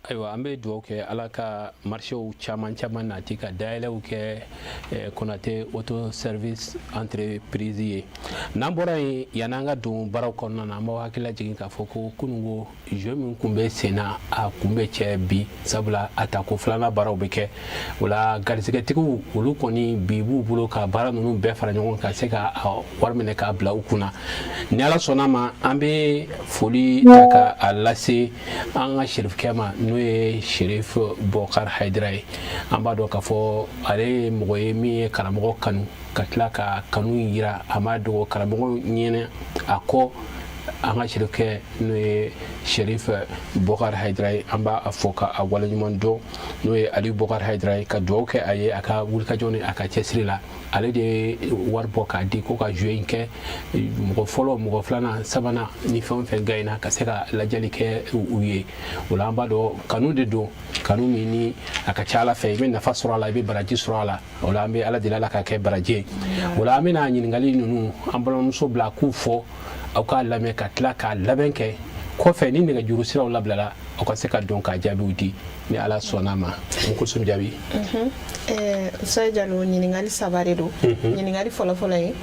Ayiwa, an bɛ dugawu kɛ Ala ka marchéw caman caman nati ka dayɛlɛw kɛ Konate Auto Service Entreprise ye. N'an bɔra yen, yan'an ka don baaraw kɔnɔna na, an b'aw hakili lajigin k'a fɔ ko kununko jeu min kun bɛ sen na, a kun bɛ cɛ bi, sabula a tako filanan baaraw bɛ kɛ. O la, garisigɛtigiw olu kɔni bi b'u bolo ka baara ninnu bɛɛ fara ɲɔgɔn kan ka se ka wari minɛ k'a bila u kunna. Ni Ala sɔnna ma, an bɛ foli ta ka a lase an ka serifukɛ ma, n'o ye Serif Bɔkari Hayidara ye. An b'a dɔn k'a fɔ ale ye mɔgɔ ye min ye karamɔgɔ kanu, ka tila ka kanu yira, a ma dogo karamɔgɔ ɲɛna a kɔ. An ka serifukɛ, n'o ye Serif Bɔkari Hayidara ye, an b'a fɔ ka a waleɲuman dɔn, n'o ye Aliyu Bɔkari Hayidara ye, ka dugawu kɛ a ye a ka wulikajɔ ni a ka cɛsiri la. Ale de ye wari bɔ k'a di ko ka jeu in kɛ, mɔgɔ fɔlɔ, mɔgɔ filanan, sabanan ni fɛn o fɛn gagnéna, ka se ka lajɛli kɛ u ye. O la, an b'a dɔn kanu de don, kanu min ni a ka ca Ala fɛ, i bɛ nafa sɔrɔ a la, i bɛ baraji sɔrɔ a la. O la, an bɛ Ala deli, Ala ka kɛ baraji ye. O la, an bɛna ɲininkali ninnu, an balimamuso bila k'u fɔ, aw k'a lamɛn ka tila k'a labɛn kɛ. Kɔfɛ, ni nɛgɛjuru siraw labilala, aw ka se ka don k'a jaabiw di, ni Ala sɔnna ma. Mukusum jaabi. Usayi Jalo, ɲininkali saba de don. Ɲininkali fɔlɔfɔlɔ ye: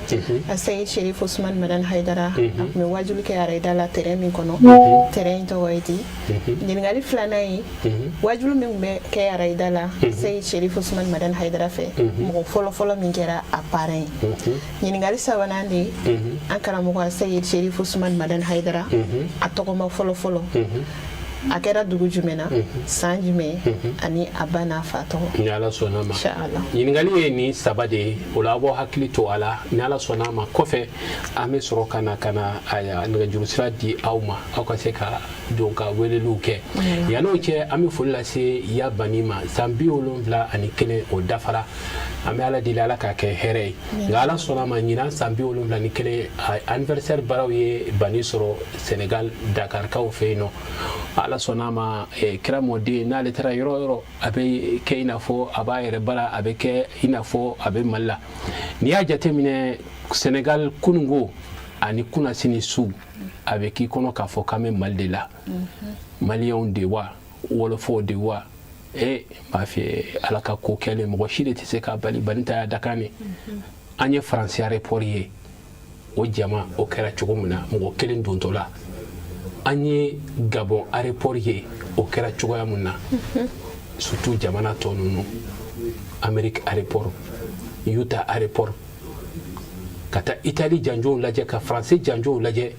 Aseyi Sherif Usman Madani Hayidara, a tun bɛ wajuli kɛ arayida la terrain min kɔnɔ, terrain in tɔgɔ ye di? Ɲininkali filanan ye: wajulu min tun bɛ kɛ arayida la Seyi Sherif Usman Madani Hayidara fɛ, mɔgɔ fɔlɔfɔlɔ min kɛra a parrain ye? Ɲininkali sabanan de ye: an karamɔgɔ Seyi Sherif Usman Madani Hayidara, a tɔgɔma fɔlɔfɔlɔ, a kɛra dugu jumɛn na, san jumɛn, ani a ba n'a fa tɔgɔ? Ni Ala sɔnna ma, ɲininkali ye nin saba de ye. O la, aw b'aw hakili to a la. Ni Ala sɔnna ma, kɔfɛ an bɛ sɔrɔ ka na nɛgɛjuru sira di aw ma, aw ka se ka don ka weleliw kɛ. Yann'o cɛ, an bɛ foli lase Ya Bani ma. San 71, o dafara. An bɛ Ala deli, Ala k'a kɛ hɛrɛ ye. Nka Ala sɔnna ma, ɲinan san 71 anniversaire baaraw ye Bani sɔrɔ Sénégal, Dakarikaw fɛ yen nɔ. Ala sɔnna ma, kira mɔden, n'ale taara yɔrɔ o yɔrɔ, a bɛ kɛ i n'a fɔ a b'a yɛrɛ bara, a bɛ kɛ i n'a fɔ a bɛ Mali la. N'i y'a jateminɛ, Sénégal kununko ani kunnasini su, a bɛ k'i kɔnɔ k'a fɔ k'an bɛ Mali de la, maliyɛnw de wa, wɔlɔfɔw de wa. E b'a fɛ, Ala ka ko kɛlen, mɔgɔ si de tɛ se k'a bali. Bani ta y'a dakan de. An ye Faransi aéroport ye, o jama o kɛra cogo min na mɔgɔ kelen dontɔ la. An ye Gabon aéroport ye, o kɛra cogoya min na. Surtout jamana tɔ ninnu, Amérique aéroport, Utah aéroport, ka taa Italie janjow lajɛ, ka Faransi janjow lajɛ,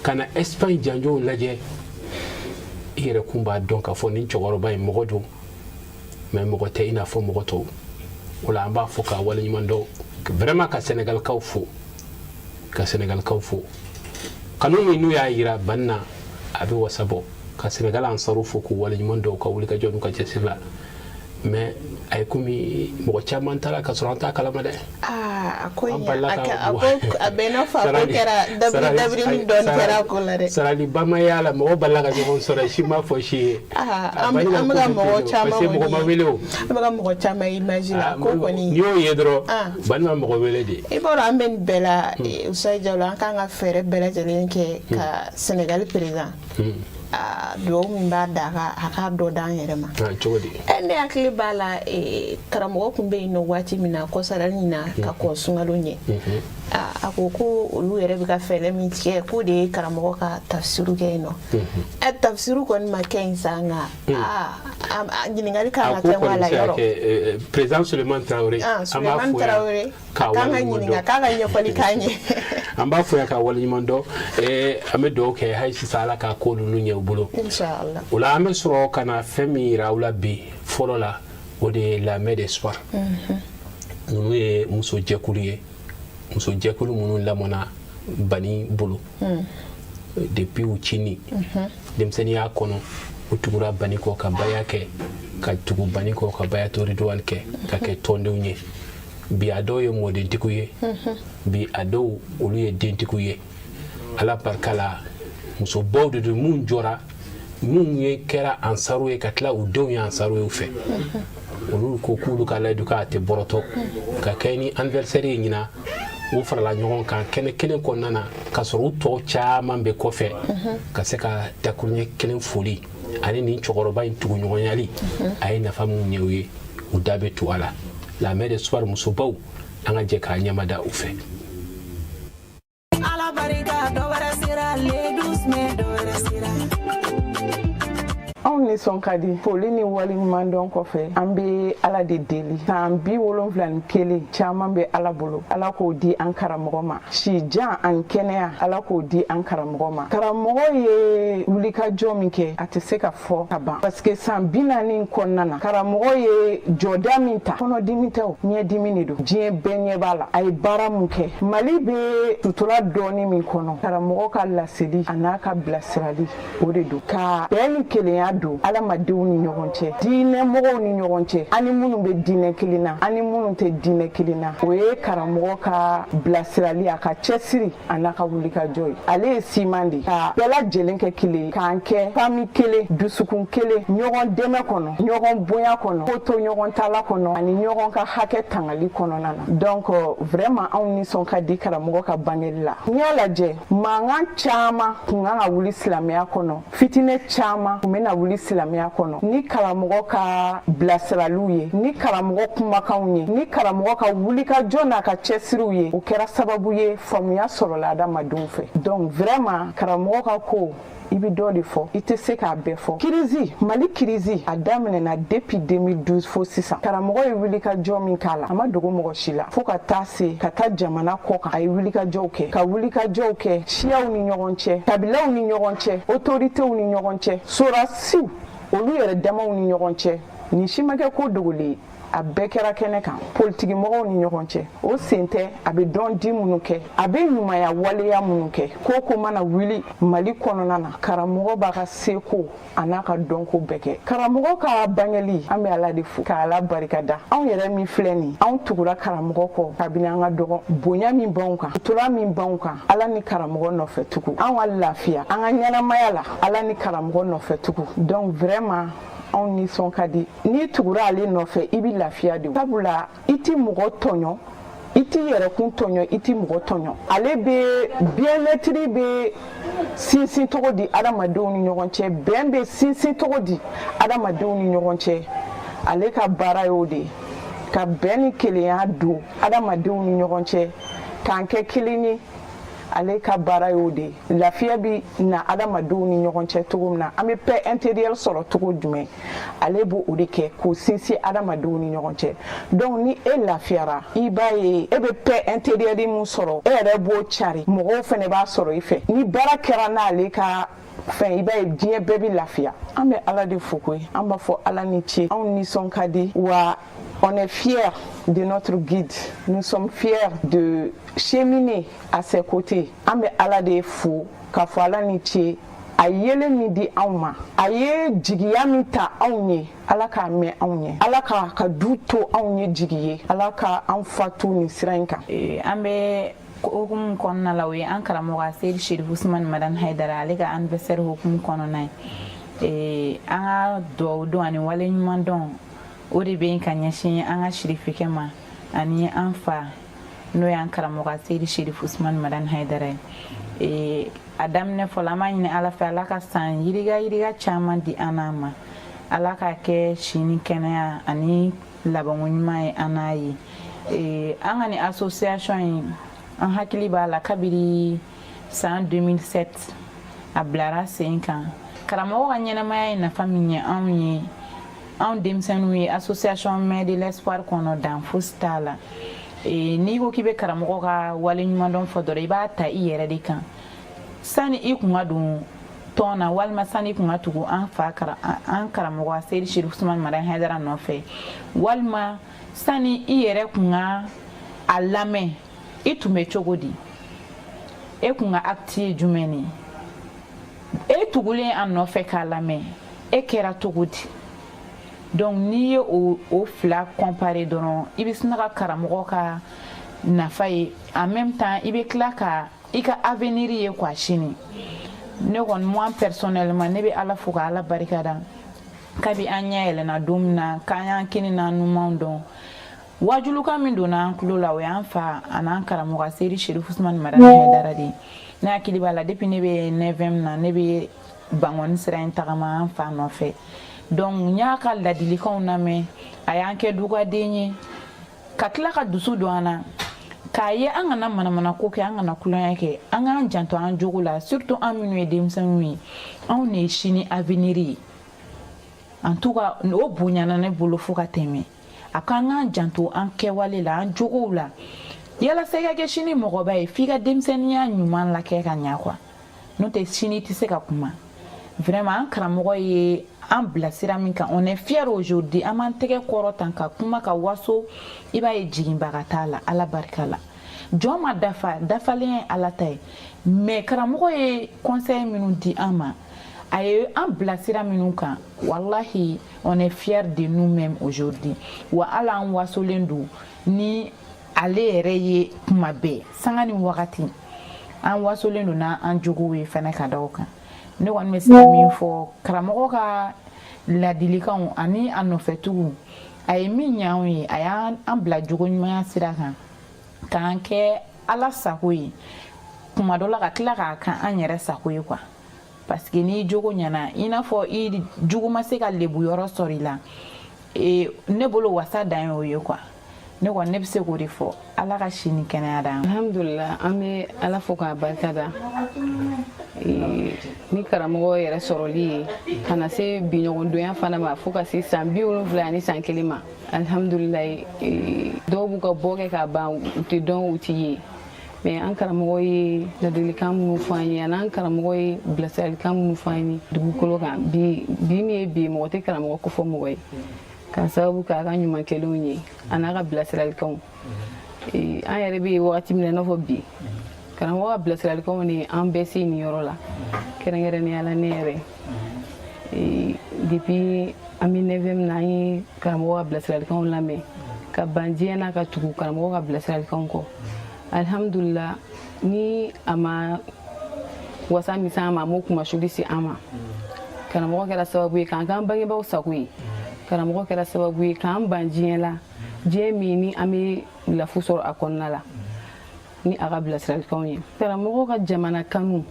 ka na Espagne janjow lajɛ, i yɛrɛ kun b'a dɔn k'a fɔ nin cɛkɔrɔba in mɔgɔ don, mais mɔgɔ tɛ i n'a fɔ mɔgɔ tɔw. O la, an b'a fɔ k'a waleɲuman dɔn vraiment, ka Sénégalikaw fo, ka Sénégalikaw fo kanu min n'u y'a yira Bani na, a bɛ wasa bɔ. Ka Sénégal ansaru fo k'u waleɲuman dɔn u ka wulikajɔ n'u ka cɛsiri la. Mais a ye komi mɔgɔ caman taara ka sɔrɔ an t'a kalama dɛ. A ko in, a ko a bɛ i n'a fɔ a ko kɛra dabiri dabiri ni dɔɔni kɛra a ko la dɛ. Sarali ba ma y'a la, mɔgɔ balila ka ɲɔgɔn sɔrɔ, si ma fɔ si ye. An bɛ ka mɔgɔ caman parce que mɔgɔ ma wele o. An bɛ ka mɔgɔ caman image la ko kɔni. N'i y'o ye dɔrɔn, Bani ma mɔgɔ wele de. I b'a dɔn, an bɛ nin bɛɛ la, Usayi Jalo, an kan ka fɛɛrɛ bɛɛ lajɛlen kɛ ka Sénégal président, duwawu min b'a da a k'a dɔ d'an yɛrɛ ma. Cogo di? Ne hakili b'a la, karamɔgɔ tun bɛ yen nɔ waati min na, kɔsarali in na, ka kɔn sunkalo ɲɛ, a ko ko olu yɛrɛ bɛ ka fɛɛrɛ min tigɛ, k'o de ye karamɔgɔ ka tafsiru kɛ yen nɔ. Tafsiru kɔni ma kɛ yen sa, nka ɲininkali kan ka kɛ a la yɔrɔ. Président Sulemani Traoré. Sulemani Traoré, a kan ka ɲininka, k'a ka ɲɛfɔli k'an ye. An b'a fɔ yan ka waleɲuman dɔn. An bɛ dugawu kɛ hali sisan, Ala ka ko ninnu ɲɛ u bolo. Inshallah. O la, an bɛ sɔrɔ ka na fɛn min yira aw la bi fɔlɔ la, o de ye la Main d'Espoir. Ninnu ye muso jɛkulu ye, muso jɛkulu minnu lamɔna Bani bolo depuis u cini denmisɛnninya kɔnɔ. U tugura Bani kɔ ka baya kɛ, ka tugu Bani kɔ ka bayatu ridwan kɛ, ka kɛ tɔndenw ye. Bi, a dɔw ye mɔdentigiw ye, bi a dɔw olu ye dentigiw ye, Ala barika la. Musobaw de don mun jɔra, minnu ye kɛra ansaru ye, ka tila u denw ye ansaru ye u fɛ. Olu ko k'olu ka layidu k'a tɛ bɔrɔtɔ ka kɛ ni anniversaire ye ɲinan. U farala ɲɔgɔn kan kɛnɛ kelen kɔnɔna na, ka sɔrɔ u tɔw caman bɛ kɔfɛ, ka se ka dakuruɲɛ kelen foli ani nin cɛkɔrɔba in tuguɲɔgɔnyali a ye nafa mun ɲɛ u ye, u da bɛ tu a la. La Mère d'Espoir musobaw, an ka jɛ k'a ɲɛmada u fɛ. Ala barika, dɔ wɛrɛ sera le 12 mai, dɔ wɛrɛ sera. Anw nisɔn ka di. Foli ni waleɲumandɔn kɔfɛ, an bɛ Ala de deli, san 71 caman bɛ Ala bolo, Ala k'o di an karamɔgɔ ma, si jan ani kɛnɛya, Ala k'o di an karamɔgɔ ma. Karamɔgɔ ye wulikajɔ min kɛ, a tɛ se ka fɔ ka ban, parce que san 40 kɔnɔna na, karamɔgɔ ye jɔda min ta, kɔnɔdimi tɛ, o ɲɛdimi de don, diɲɛ bɛɛ ɲɛ b'a la. A ye baara mun kɛ, Mali bɛ sutura dɔɔni min kɔnɔ, karamɔgɔ ka laseli a n'a ka bilasirali, o de don ka bɛn ni kelenya don adamadenw ni ɲɔgɔn cɛ, diinɛ mɔgɔw ni ɲɔgɔn cɛ, ani minnu bɛ diinɛ kelen na, ani minnu tɛ diinɛ kelen na. O ye karamɔgɔ ka bilasirali, a ka cɛsiri a n'a ka wulikajɔ ye. Ale ye siman de ka bɛɛ lajɛlen kɛ kelen ye, k'an kɛ famille kelen, dusukun kelen, ɲɔgɔn dɛmɛ kɔnɔ, ɲɔgɔn bonya kɔnɔ, ko to ɲɔgɔn tala kɔnɔ, ani ɲɔgɔn ka hakɛ tangali kɔnɔna na. Donc vraiment, anw nisɔn ka di karamɔgɔ ka bangeli la. N'i y'a lajɛ, mankan caman kun kan ka wuli silamɛya kɔnɔ, fitinɛ caman kun bɛna wuli silamɛya kɔnɔ, ni karamɔgɔ ka bilasiraliw ye, ni karamɔgɔ kumakanw ye, ni karamɔgɔ ka wulikajɔ n'a ka cɛsiriw ye, o kɛra sababu ye faamuya sɔrɔla adamadenw fɛ. Donc vraiment, karamɔgɔ ka ko, i bɛ dɔ de fɔ, i tɛ se k'a bɛɛ fɔ. Crise, Mali crise, a daminɛna depuis 2012 fo sisan. Karamɔgɔ ye wulikajɔ min k'a la, a ma dogo mɔgɔ si la, fo ka taa se ka taa jamana kɔ kan. A ye wulikajɔw kɛ, ka wulikajɔw kɛ siyaw ni ɲɔgɔn cɛ, kabilaw ni ɲɔgɔn cɛ, autoritéw ni ɲɔgɔn cɛ, sorasiw olu yɛrɛ damaw ni ɲɔgɔn cɛ. Nin si ma kɛ ko dogolen ye, a bɛɛ kɛra kɛnɛ kan. Politikimɔgɔw ni ɲɔgɔn cɛ, o sen tɛ. A bɛ dɔn di minnu kɛ, a bɛ ɲumanya waleya minnu kɛ, ko ko mana wuli Mali kɔnɔna na, karamɔgɔ b'a ka seko a n'a ka dɔnko bɛɛ kɛ. Karamɔgɔ ka bangeli, an bɛ Ala de fo ka Ala barikada. Anw yɛrɛ min filɛ nin, anw tugura karamɔgɔ kɔ kabini an ka dɔgɔ. Bonya min b'anw kan, sutura min b'anw kan, Ala ni karamɔgɔ nɔfɛ tugu. Anw ka lafiya, an ka ɲɛnamaya la, Ala ni karamɔgɔ nɔfɛ tugu. Donc vraiment, anw nisɔn ka di. N'i tugura ale nɔfɛ, i bɛ lafiya de, sabula i ti mɔgɔ tɔɲɔ, i t'i yɛrɛkun tɔɲɔ, i ti mɔgɔ tɔɲɔ. Ale bɛ bien-être bɛ sinsin cogo di adamadenw ni ɲɔgɔn cɛ, bɛn bɛ sinsin cogo di adamadenw ni ɲɔgɔn cɛ, ale ka baara y'o de ye, ka bɛn ni kelenya don adamadenw ni ɲɔgɔn cɛ, k'an kɛ kelen ye. Ale ka baara y'o de ye. Lafiya bi na adamadenw ni ɲɔgɔn cɛ cogo min na, an bɛ paix intérieure sɔrɔ cogo jumɛn, ale b'o o de kɛ k'o sinsin adamadenw ni ɲɔgɔn cɛ. Donc ni e lafiyara, i b'a ye e bɛ paix intérieure mun sɔrɔ, e yɛrɛ b'o cari, mɔgɔw fɛnɛ b'a sɔrɔ i fɛ. Ni baara kɛra n'ale ka fɛn, i b'a ye diɲɛ bɛɛ bɛ lafiya. An bɛ Ala de fo koyi, an b'a fɔ Ala ni ce. Anw nisɔn ka di wa. On est fiers de notre guide, nous sommes fiers de cheminer à ses côtés. An bɛ Ala de fo k'a fɔ Ala ni ce. A yelen min di anw ma, a ye jigiya min ta anw ye, Ala k'a mɛn anw ye, Ala k'a ka du to anw ye jigi ye, Ala ka an fatu nin sira in kan. An bɛ hukumu kɔnɔna la, o ye an karamɔgɔ Seyidi Sherif Usumani Madani Hayidara, ale ka anniversaire hukumu kɔnɔna ye. An ka duwawu dɔn ani waleɲuman dɔn, o de bɛ yen ka ɲɛsin an ka sirifikɛ ma ani an fa, n'o y'an karamɔgɔ Seyidi Sherif Usumani Madani Hayidara ye. A daminɛ fɔlɔ, an b'a ɲini Ala fɛ, Ala ka san yiriga yiriga caman di an n'a ma, Ala k'a kɛ si ni kɛnɛya ani labanko ɲuman ye an n'a ye. An ka nin association in, an hakili b'a la kabiri san 2007 a bilara sen kan. Karamɔgɔ ka ɲɛnamaya ye nafa min ɲɛ anw ye, anw denmisɛnninw ye, association Mère de l'Espoir kɔnɔ, dan fosi t'a la. N'i ko k'i bɛ karamɔgɔ ka waleɲumandɔn fɔ dɔrɔn, i b'a ta i yɛrɛ de kan. Sani i kun ka don tɔn na, walima sani i kun ka tugu an fa, an karamɔgɔ Seyidi Sherif Usumani Madani Hayidara nɔfɛ, walima sani i yɛrɛ kun ka a lamɛn, i tun bɛ cogo di? E kun ka acte ye jumɛn de ye? E tugulen a nɔfɛ k'a lamɛn, e kɛra cogo di? Donc n'i ye o fila comparer dɔrɔn, i bɛ sina ka karamɔgɔ ka nafa ye. En même temps, i bɛ tila ka i ka avenir ye quoi sini. Ne kɔni, moi personnellement, ne bɛ Ala fo ka Ala barika da. Kabi an ɲɛ yɛlɛnna don min na k'an y'an kini n'an numanw dɔn. Wajulukan min donna an tulo la, o y'an fa an'an karamɔgɔ Seyidi Sherif Usumani Madani Hayidara de ye. Ne hakili b'a la, depuis ne bɛ 9e na, ne bɛ Bankɔni sira in tagama an fa nɔfɛ. Donc n y'a ka ladilikanw lamɛn, a y'an kɛ dugaden ye, ka tila ka dusu don an na k'a ye an kana manamana ko kɛ, an kana tulonkɛ kɛ, an k'an janto an jogo la, surtout an minnu ye denmisɛnninw ye, anw de ye sini avenir ye. En tout cas, o bonyana ne bolo fo ka tɛmɛ. A k'an k'an janto an kɛwale la, an jogow la, yalasa i ka kɛ sini mɔgɔba ye, f'i ka denmisɛnninya ɲuman lakɛ ka ɲa quoi, n'o tɛ sini tɛ se ka kuma. Vraiment, an karamɔgɔ ye an bilasira min kan, on est fier aujourd'hui. An b'an tɛgɛ kɔrɔ tan ka kuma ka waso, i b'a ye jiginbaga t'a la. Ala barika la, jɔn ma dafa, dafalen ye Ala ta ye, mais karamɔgɔ ye conseil minnu di an ma, a ye an bilasira minnu kan, wallahi, on est fier de nous-mêmes aujourd'hui. Wa ala an wasolen don ni ale yɛrɛ ye kuma bɛɛ, sanga ni wagati, an wasolen don n'an jogow ye fɛnɛ ka da o kan. Ne kɔni bɛ se ka min fɔ, karamɔgɔ ka ladilikanw ani a nɔfɛtugu, a ye min ɲɛ anw ye, a y'an bila jogo ɲumanya sira kan, k'an kɛ Ala sago ye kuma dɔ la, ka tila k'a kan an yɛrɛ sago ye quoi, parce que n'i jogo ɲɛna, i n'a fɔ i jugu ma se ka lebu yɔrɔ sɔrɔ i la. Ne bolo, wasa dan ye o ye quoi. Ne kɔni, ne bɛ se k'o de fɔ. Ala ka si ni kɛnɛya d'an ma. Alhamdulillah, an bɛ Ala fo k'a barika da ni karamɔgɔ yɛrɛ sɔrɔli ye ka na se bi ɲɔgɔndonya fana ma, fo ka se san 71 ni san 1 ma. Alhamdulilayi, dɔw b'u ka bɔ kɛ k'a ban, u tɛ dɔn, u tɛ ye, mais an karamɔgɔ ye ladilikan minnu fɔ an ye, ani an karamɔgɔ ye bilasiralikan minnu fɔ an ye dugukolo kan bi, bi min ye bi, mɔgɔ tɛ karamɔgɔ kofɔ mɔgɔ ye, k'a sababu kɛ a ka ɲuman kɛlenw ye a n'a ka bilasiralikanw. An yɛrɛ bɛ wagati min na i n'a fɔ bi, karamɔgɔ ka bilasiralikanw de an bɛɛ se nin yɔrɔ la, kɛrɛnkɛrɛnnenya la ne yɛrɛ. Depuis an bɛ neuvième na, an ye karamɔgɔ ka bilasiralikanw lamɛn ka ban diɲɛ na, ka tugu karamɔgɔ ka bilasiralikanw kɔ. Alhamdulila, ni a ma wasa min s'an ma, a m'o kumasuli se an ma. Karamɔgɔ kɛra sababu ye k'an k'an bangebaaw sago ye. Karamɔgɔ kɛra sababu ye k'an ban diɲɛ la, diɲɛ min ni an bɛ lafu sɔrɔ a kɔnɔna la, ni a ka bilasiralikanw ye. Karamɔgɔ ka jamana kanu,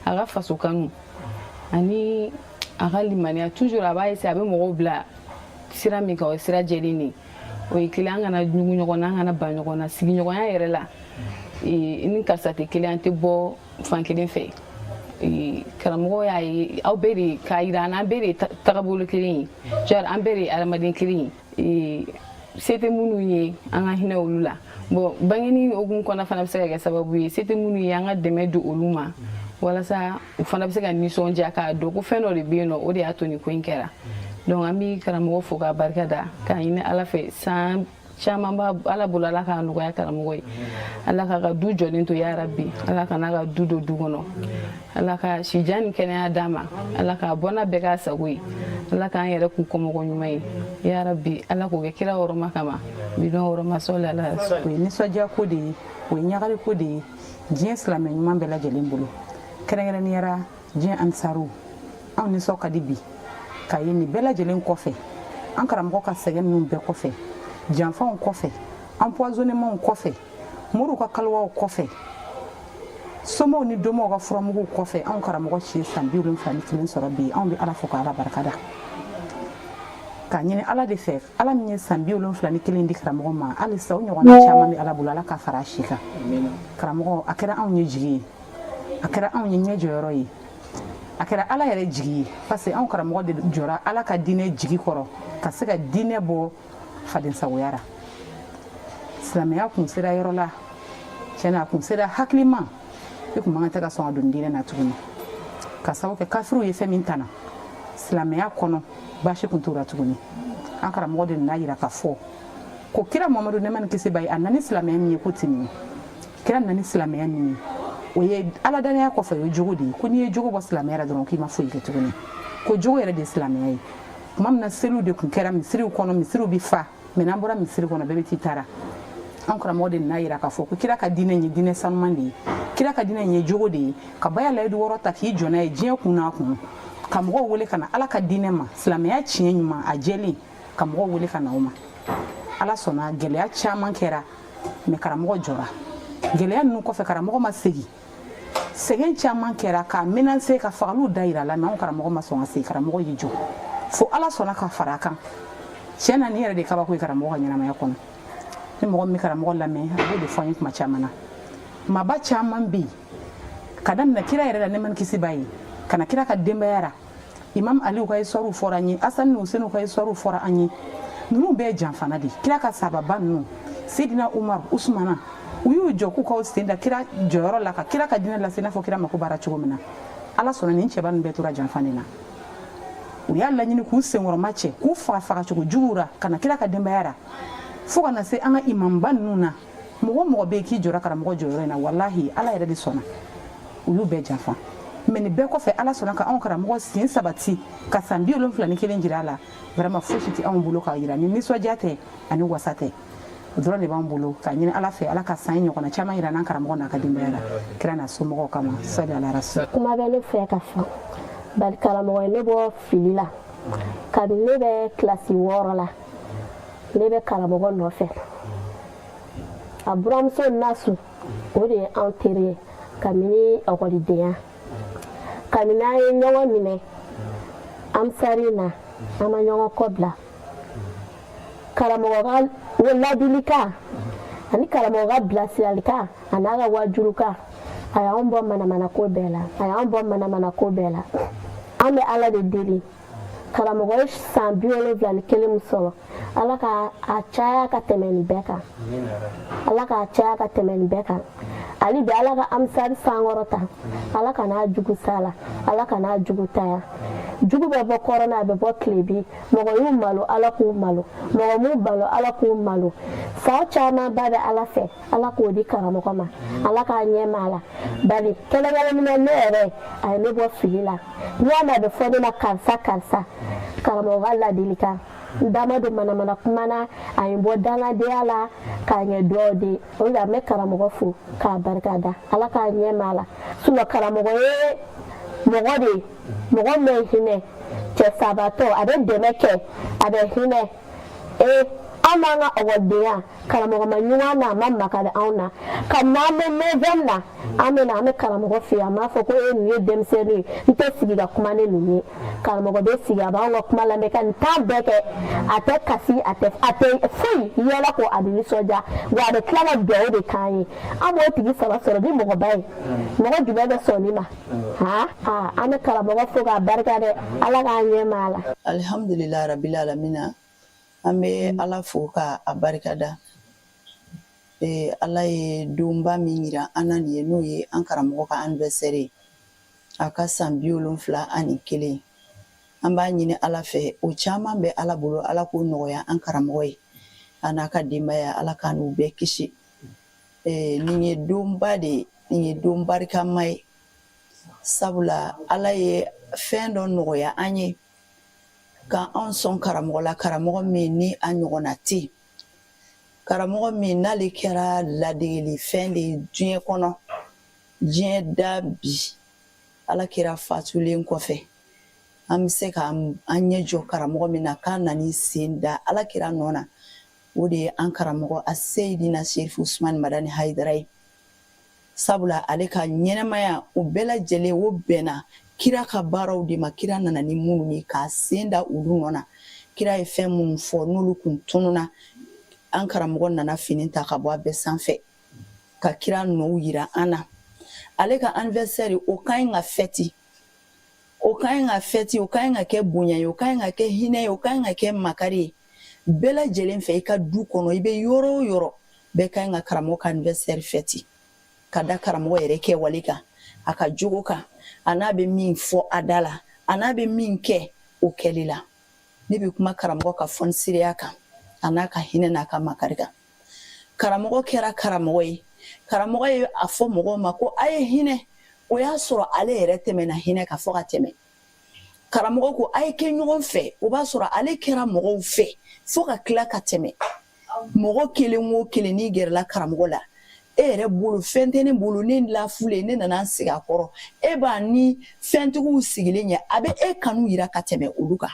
a ka faso kanu, ani a ka limaniya, toujours a b'a essayer, a bɛ mɔgɔw bila sira min kan, o ye sira jɛlen de ye. O ye kelen, an kana ɲugu ɲɔgɔn na, an kana ban ɲɔgɔn na sigiɲɔgɔnya yɛrɛ la. Ni karisa tɛ kelen, an tɛ bɔ fan kelen fɛ. Karamɔgɔ y'a ye aw bɛɛ de k'a yira an na, an bɛɛ de ye tagabolo kelen ye, genre an bɛɛ de ye adamaden kelen ye. Se tɛ minnu ye, an ka hinɛ olu la. Bon, bangeni hokumu kɔnɔ fana bɛ se ka kɛ sababu ye, se tɛ minnu ye, an ka dɛmɛ don olu ma, walasa u fana bɛ se ka nisɔndiya k'a dɔn ko fɛn dɔ de bɛ yen nɔ, o de y'a to nin ko in kɛra. Donc an bɛ karamɔgɔ fo k'a barika da, k'a ɲini Ala fɛ, san caman b'a Ala bolo, Ala k'a nɔgɔya karamɔgɔ ye, Ala k'a ka du jɔlen to, yarabi, Ala ka n'a ka du don du kɔnɔ, Ala ka sijan ni kɛnɛya d'a ma, Ala k'a bɔ n'a bɛɛ k'a sago ye, Ala k'an yɛrɛ k'u kɔmɔgɔ ɲuman ye, yarabi, Ala k'o kɛ kira wɔrɔma kama, bidɔn wɔrɔma sɔli ala. O ye nisɔndiya ko de ye, o ye ɲagali ko de ye diɲɛ silamɛ ɲuman bɛɛ lajɛlen bolo, kɛrɛnkɛrɛnnenya diɲɛ ansaruw. Anw nisɔn ka di bi k'a ye nin bɛɛ lajɛlen kɔfɛ, an karamɔgɔ ka sɛgɛn ninnu bɛɛ kɔfɛ, janfanw kɔfɛ, empoisonnementw kɔfɛ, moriw ka kaliwaw kɔfɛ, somaw ni domaw ka furamuguw kɔfɛ, anw karamɔgɔ si ye san 71 sɔrɔ bi. Anw bɛ Ala fo ka Ala barika da, k'a ɲini Ala de fɛ, Ala min ye san 71 di karamɔgɔ ma, halisa o ɲɔgɔnna caman bɛ Ala bolo, Ala ka fara a si kan. Karamɔgɔ, a kɛra anw ye jigi ye, a kɛra anw ye ɲɛ jɔyɔrɔ ye, a kɛra Ala yɛrɛ jigi ye, parce que anw karamɔgɔ de jɔra Ala ka diinɛ jigi kɔrɔ ka se ka diinɛ bɔ fadensagoya ra. Silamɛya kun sera yɔrɔ la, tiɲɛna, a kun sera hakilima i kun man kan tɛ ka sɔn ka don diinɛ na tuguni, ka sababu kɛ kafiriw ye fɛn min tana silamɛya kɔnɔ, baasi kun t'o la tuguni. An karamɔgɔ de nana yira ka fɔ ko kira Mamadu, nɛɛma ni kisi b'a ye, a nana ni silamɛya min ye, ko ti nin ye. Kira nana ni silamɛya min ye, o ye Ala danaya kɔfɛ, o ye jogo de ye, ko n'i ye jogo bɔ silamɛya la dɔrɔn, k'i ma foyi kɛ tuguni, ko jogo yɛrɛ de ye silamɛya ye. Tuma min na seliw de kun kɛra misiriw kɔnɔ, misiriw bi fa, mais n'an bɔra misiri kɔnɔ, bɛɛ bɛ t'i taara. An karamɔgɔ de nana yira k'a fɔ ko kira ka diinɛ ye diinɛ sanuman de ye, kira ka diinɛ ye jogo de ye, ka baya layidu wɔɔrɔ ta k'i jɔ n'a ye diɲɛ kun n'a kun, ka mɔgɔw wele ka na Ala ka diinɛ ma, silamɛya tiɲɛ ɲuman a jɛlen, ka mɔgɔw wele ka na o ma. Ala sɔnna, gɛlɛya caman kɛra, mais karamɔgɔ jɔra. Gɛlɛya ninnu kɔfɛ, karamɔgɔ ma segin. Sɛgɛn caman kɛra k'a menacer, ka fagaliw da yira la, mais anw karamɔgɔ ma sɔn ka segin. Karamɔgɔ y'i jɔ fo Ala sɔnna ka fara a kan. Tiɲɛ na, nin yɛrɛ de kabako ye karamɔgɔ ka ɲɛnamaya kɔnɔ. Ni mɔgɔ min bɛ karamɔgɔ lamɛn, a b'o de fɔ an ye kuma caman na. Maaba caman bɛ yen, ka daminɛ kira yɛrɛ la, nɛɛma ni kisi b'a ye, ka na kira ka denbaya ra, Imam Aliw ka histoire fɔra an ye, Asani ni Useniw ka histoire fɔra an ye. Ninnu bɛɛ ye janfana de ye. Kira ka sababa ninnu, Seydina Umar, Usumana, u y'u jɔ k'u k'aw sen da kira jɔyɔrɔ la, ka kira ka diinɛ lase i n'a fɔ kira mako baara cogo min na. Ala sɔnna, nin cɛba ninnu bɛɛ tora janfa nin na. U y'a laɲini k'u senkɔrɔma cɛ, k'u faga fagacogo juguw ra, ka na kira ka denbaya ra, fo ka na se an ka imamba ninnu na. Mɔgɔ o mɔgɔ bɛ yen k'i jɔra karamɔgɔ jɔyɔrɔ in na, walahi, Ala yɛrɛ de sɔnna, u y'u bɛɛ janfa. Mais nin bɛɛ kɔfɛ, Ala sɔnna ka anw karamɔgɔ sen sabati ka san 71 jira a la. Vraiment, fosi tɛ anw bolo k'a jira ni nisɔndiya tɛ ani wasa tɛ. O dɔrɔn de b'an bolo k'a ɲini Ala fɛ, Ala ka san ɲɔgɔnna caman jira n'an karamɔgɔ n'a ka denbaya la, kira n'a somɔgɔw kama. Sali ala rasul. Kuma bɛ ne fɛ ka fɔ, bari karamɔgɔ ye ne bɔ fili la. Kabini ne bɛ kilasi 6 la, ne bɛ karamɔgɔ nɔfɛ. A buramuso Nasu, o de ye anw teri ye kabini ekɔlidenya. Kabini an ye ɲɔgɔn minɛ amisari na, an ma ɲɔgɔn kɔ bila. Karamɔgɔ ka ladilikan ani karamɔgɔ ka bilasiralikan a n'a ka wajurukan, a y'anw bɔ manamanako bɛɛ la, a y'anw bɔ manamanako bɛɛ la. An bɛ Ala de deli, karamɔgɔ ye san 71 min sɔrɔ, Ala ka a caya ka tɛmɛ nin bɛɛ kan, Ala k'a caya ka tɛmɛ nin bɛɛ kan. Hali bi, Ala ka amisari sankɔrɔta, Ala ka n'a jugu sa la, Ala ka n'a jugu taya. Jugu bɛ bɔ kɔrɔn na, a bɛ bɔ tilebi. Mɔgɔ y'u malo, Ala k'u malo. Mɔgɔ m'u balo, Ala k'u malo. San caman ba bɛ Ala fɛ, Ala k'o di karamɔgɔ ma, Ala k'a ɲɛ ma la. Bari kɛlɛkɛlɛ minɛ, ne yɛrɛ, a ye ne bɔ fili la. N'i y'a mɛn a bɛ fɔ ne ma karisa karisa, karamɔgɔ ka ladilikan. N dama don manamana kuma na, a ye n bɔ dangadenya la k'a ɲɛ duwawu de. O de la, n bɛ karamɔgɔ fo k'a barika da, Ala k'a ɲɛ ma la. Sinon, karamɔgɔ ye mɔgɔ de ye, mɔgɔ min bɛ hinɛ cɛ sabatɔ, a bɛ dɛmɛ kɛ, a bɛ hinɛ. Ee, an b'an ka ɔkɔlidenya, karamɔgɔ ma ɲuman na, a ma makari anw na. Kabini an bɛ neuvième na, an bɛ na, an bɛ karamɔgɔ fɛ yen, a m'a fɔ ko e, nin ye denmisɛnnin ye, n tɛ sigi ka kuma ni ninnu ye. Karamɔgɔ bɛ sigi, a b'anw ka kuma lamɛn ka nin temps bɛɛ kɛ. A tɛ kasi, a tɛ foyi yɛlɛ ko, a bɛ nisɔndiya wa, a bɛ tila ka dugawu de k'an ye. An b'o tigi saba sɔrɔ ni mɔgɔba ye, mɔgɔ jumɛn bɛ sɔn nin ma? Ha, an bɛ karamɔgɔ fo k'a barika dɛ, Ala k'a ɲɛ ma a la. Alihamudulila rabbil alamina. An bɛ Ala fo ka a barikada. Ala ye donba min yira an na nin ye, n'o ye an karamɔgɔ ka anniversaire ye, a ka san 71, an b'a ɲini Ala fɛ, o caman bɛ Ala bolo, Ala k'o nɔgɔya an karamɔgɔ ye, a n'a ka denbaya, Ala k'an n'u bɛɛ kisi. Nin ye donba de ye, nin ye don barikama ye, sabula Ala ye fɛn dɔ nɔgɔya an ye ka anw sɔn karamɔgɔ la, karamɔgɔ min ni a ɲɔgɔnna tɛ yen, karamɔgɔ min n'ale kɛra ladegeli fɛn de ye diɲɛ kɔnɔ. Diɲɛ da bi, Ala kira fatulen kɔfɛ, an bɛ se ka an ɲɛ jɔ karamɔgɔ min na k'a nana sen da Ala kira nɔ na, o de ye an karamɔgɔ a Seyidina Serifu Usumani Madani Hayidara ye, sabula ale ka ɲɛnɛmaya o bɛɛ lajɛlen, o bɛnna kira ka baaraw de ma. Kira nana ni minnu ye, k'a sen da olu nɔ na. Kira ye fɛn minnu fɔ, n'olu kun tununa, an karamɔgɔ nana fini ta ka bɔ a bɛɛ sanfɛ ka kira nɔw yira an na. Ale ka anniversaire, o ka ɲi ka fêter, o ka ɲi ka fêter, o ka ɲi ka kɛ bonya ye, o ka ɲi ka kɛ hinɛ ye, o ka ɲi ka kɛ makari ye bɛɛ lajɛlen fɛ. I ka du kɔnɔ, i bɛ yɔrɔ o yɔrɔ, bɛɛ ka ɲi ka karamɔgɔ ka anniversaire fêter, ka da karamɔgɔ yɛrɛ kɛwale kan, a ka jogo kan, a n'a bɛ min fɔ a da la, a n'a bɛ min kɛ o kɛli la. Ne bɛ kuma karamɔgɔ ka fɔnisireya kan, a n'a ka hinɛ n'a ka makari kan. Karamɔgɔ kɛra karamɔgɔ ye, karamɔgɔ ye a fɔ mɔgɔw ma ko a ye hinɛ, o y'a sɔrɔ ale yɛrɛ tɛmɛna hinɛ ka fɔ ka tɛmɛ. Karamɔgɔ ko a ye kɛ ɲɔgɔn fɛ, o b'a sɔrɔ ale kɛra mɔgɔw fɛ fo ka tila ka tɛmɛ. Mɔgɔ kelen o kelen, n'i gɛrɛla karamɔgɔ la, e yɛrɛ bolo fɛn tɛ ne bolo, ne lafulen, ne nana n sigi a kɔrɔ, e b'a ni fɛntigiw sigilen ye, a bɛ e kanu yira ka tɛmɛ olu kan.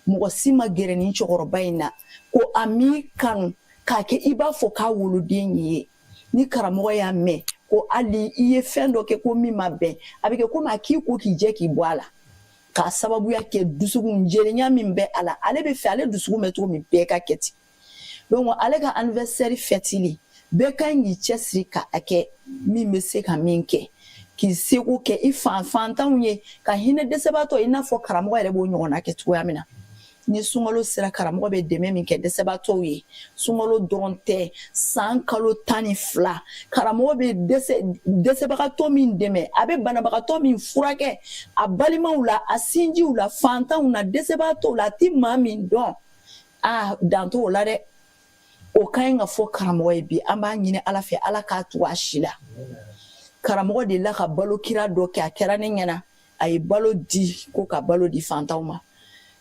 Mɔgɔ si ma gɛrɛ nin cɛkɔrɔba in na ko a m'i kanu. K'a kɛ i b'a fɔ k'a woloden ye. Ni karamɔgɔ y'a mɛn ko hali i ye fɛn dɔ kɛ ko min ma bɛn, a bɛ kɛ komi a k'i ko k'i jɛ k'i bɔ a la, k'a sababuya kɛ dusukun jɛlenya min bɛ a la. Ale bɛ fɛ ale dusukun bɛ cogo min, bɛɛ ka kɛ ten. Donc ale ka anniversaire fɛtili, bɛɛ ka ɲi k'i cɛsiri ka a kɛ. Min bɛ se ka min kɛ, k'i seko kɛ i fan fantanw ye, ka hinɛ dɛsɛbaatɔ, i n'a fɔ karamɔgɔ yɛrɛ b'o ɲɔgɔnna kɛ cogoya min na. Ni sunkalo sera, karamɔgɔ bɛ dɛmɛ min kɛ dɛsɛbaatɔw ye, sunkalo dɔrɔn tɛ, san kalo 12, karamɔgɔ bɛ dɛsɛbagatɔ min dɛmɛ, a bɛ banabagatɔ min furakɛ, a balimaw la, a sinjiw la, fantanw na, dɛsɛbaatɔw la, a ti maa min dɔn, aa, dan t'o la dɛ. O ka ɲi ka fɔ karamɔgɔ ye bi. An b'a ɲini Ala fɛ, Ala k'a tugu a si la. Karamɔgɔ delila ka balo kira dɔ kɛ, a kɛra ne ɲɛna, a ye balo di ko ka balo di fantanw ma.